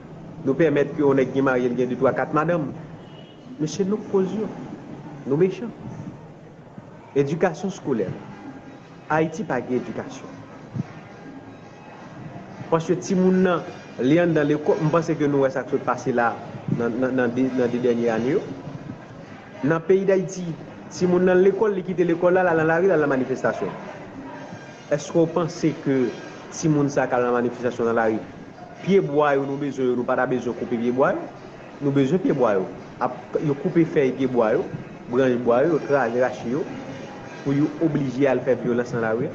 nou pèmèt ke yon nèg gen marye, l gen de, twa, kat madanm. Mesye, nou k koz yo. Nou mechan. Edikasyon eskolè. Ayiti pa gen edikasyon. Paske timoun nan, li anndan lekòl, m panse ke nou wè sa k sot pase la nan, nan, nan de, nan de dènye ane yo. Nan peyi Dayiti, timoun nan lekòl, li kite lekòl la, l al nan lari, l al nan manifestasyon. Èske w panse ke timoun sa k al nan manifestasyon nan lari, pye bwa yo nou bezwen yo, nou pa ta bezwen koupe pye bwa yo? Nou bezwen pyebwa yo. Ap, yo koupe fèy pyebwa yo, branch bwa yo, yo kraze, rache yo, pou yo oblije al fè vyolans nan lari a.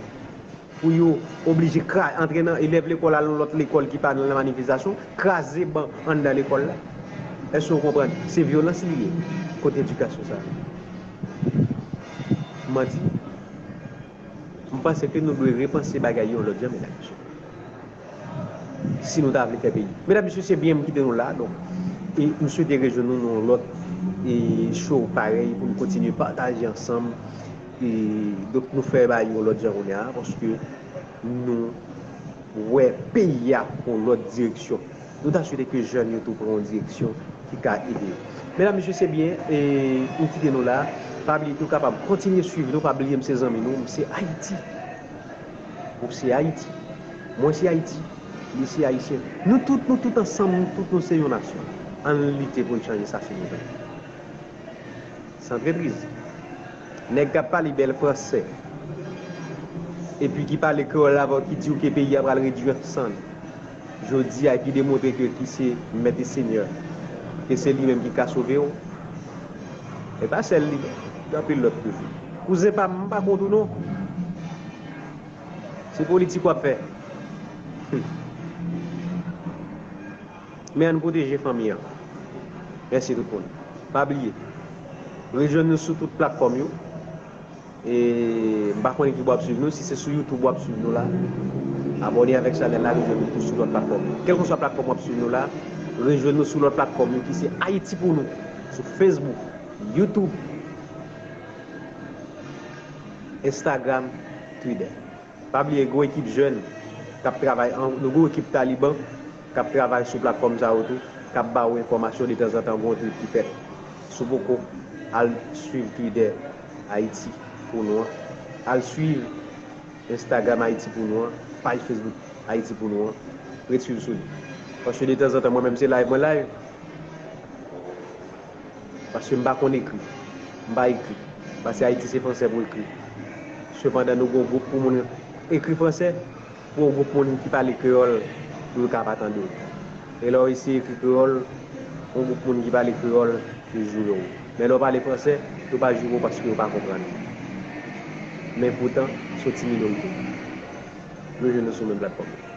Pou yo oblije kra-, antre nan elèv lekòl, al nan lòt lekòl ki pa nan manifestasyon, kraze ban anndan lekòl la. Èske w konprann? Se vyolans li ye. Kote edikasyon sa a? Manti. M panse ke nou dwe repanse bagay yo yon lòt jan, medam mesye. Si nou ta vle fè peyi. Medam mesye, se byen m kite nou la, donk, e m swete rejwenn nou nan yon lòt, e, show parèy pou nou kontinye pataje ansanm. E, donk, nou fè bagay yo yon lòt jan kounye a, paske nou wè peyi a yon lòt direksyon. Nou ta swete ke jèn yo tou pran yon direksyon ki ka ede yo. Medam, mesye, se byen, e, nou kite nou la. Pa bliye ke w kapab kontinye swiv nou, pa bliye m se zanmi nou, m se Ayiti. Ou se Ayiti. Mwen se Ayiti. Li se Ayisyen. Nou tout, nou tout ansanm, nou tout nou se yon nasyon. Ann lite pou n chanje sa, silvouplè. San tretriz. Nèg k ap pale bèl fransè, epi ki pale kreyòl avè w, ki di w ke peyi a pral redui an sann. Jodi a, epi demontre ke ki se mèt e senyè, ke se li menm ki ka sove w. E pa sèl li, gen anpil lòt toujou. Kouzen pa m, m pa kont ou non. Se politik w ap fè. Men ann pwoteje fanmi an. Mèsi tout moun. Pa bliye, rejwenn nou sou tout platfòm yo. E m pa konnen ki bò w ap swiv nou. Si se sou YouTube w ap swiv nou la, abòne avèk chanèl la, rejwenn nou tou sou lòt platfòm yo. Kèlkeswa platfòm w ap swiv nou la, rejwenn nou sou lòt platfòm yo ki se Ayiti pou nou. Sou Facebook, YouTube, Instagram, Twitter. Pa bliye, gon ekip jèn k ap travay an, nou gon ekip taliban k ap travay sou platfòm sa yo tou, k ap ba w enfòmasyon detanzantan, gon trip ki fèt. Si w poko al swiv Twitter Ayiti pou nou an, al swiv Instagram Ayiti pou nou an, paj Facebook Ayiti pou nou an, ret swiv sou li. Paske detanzantan, mwen menm se live mwen live. Paske m pa konn ekri. M pa ekri. Paske Ayiti se fransè pou ekri. Sepandan, nou gon gwoup pou moun ekri fransè, pou yon gwoup moun ki pale kreyòl, pou yo ka pa tande w. E lè w eseye ekri kreyòl, yon gwoup moun ki pale kreyòl, yo joure w. Men lè w pale fransè, yo pa joure w paske yo pa konprann ou. Men poutan, se yon ti minorite. Nou jwenn nou sou menm platfòm.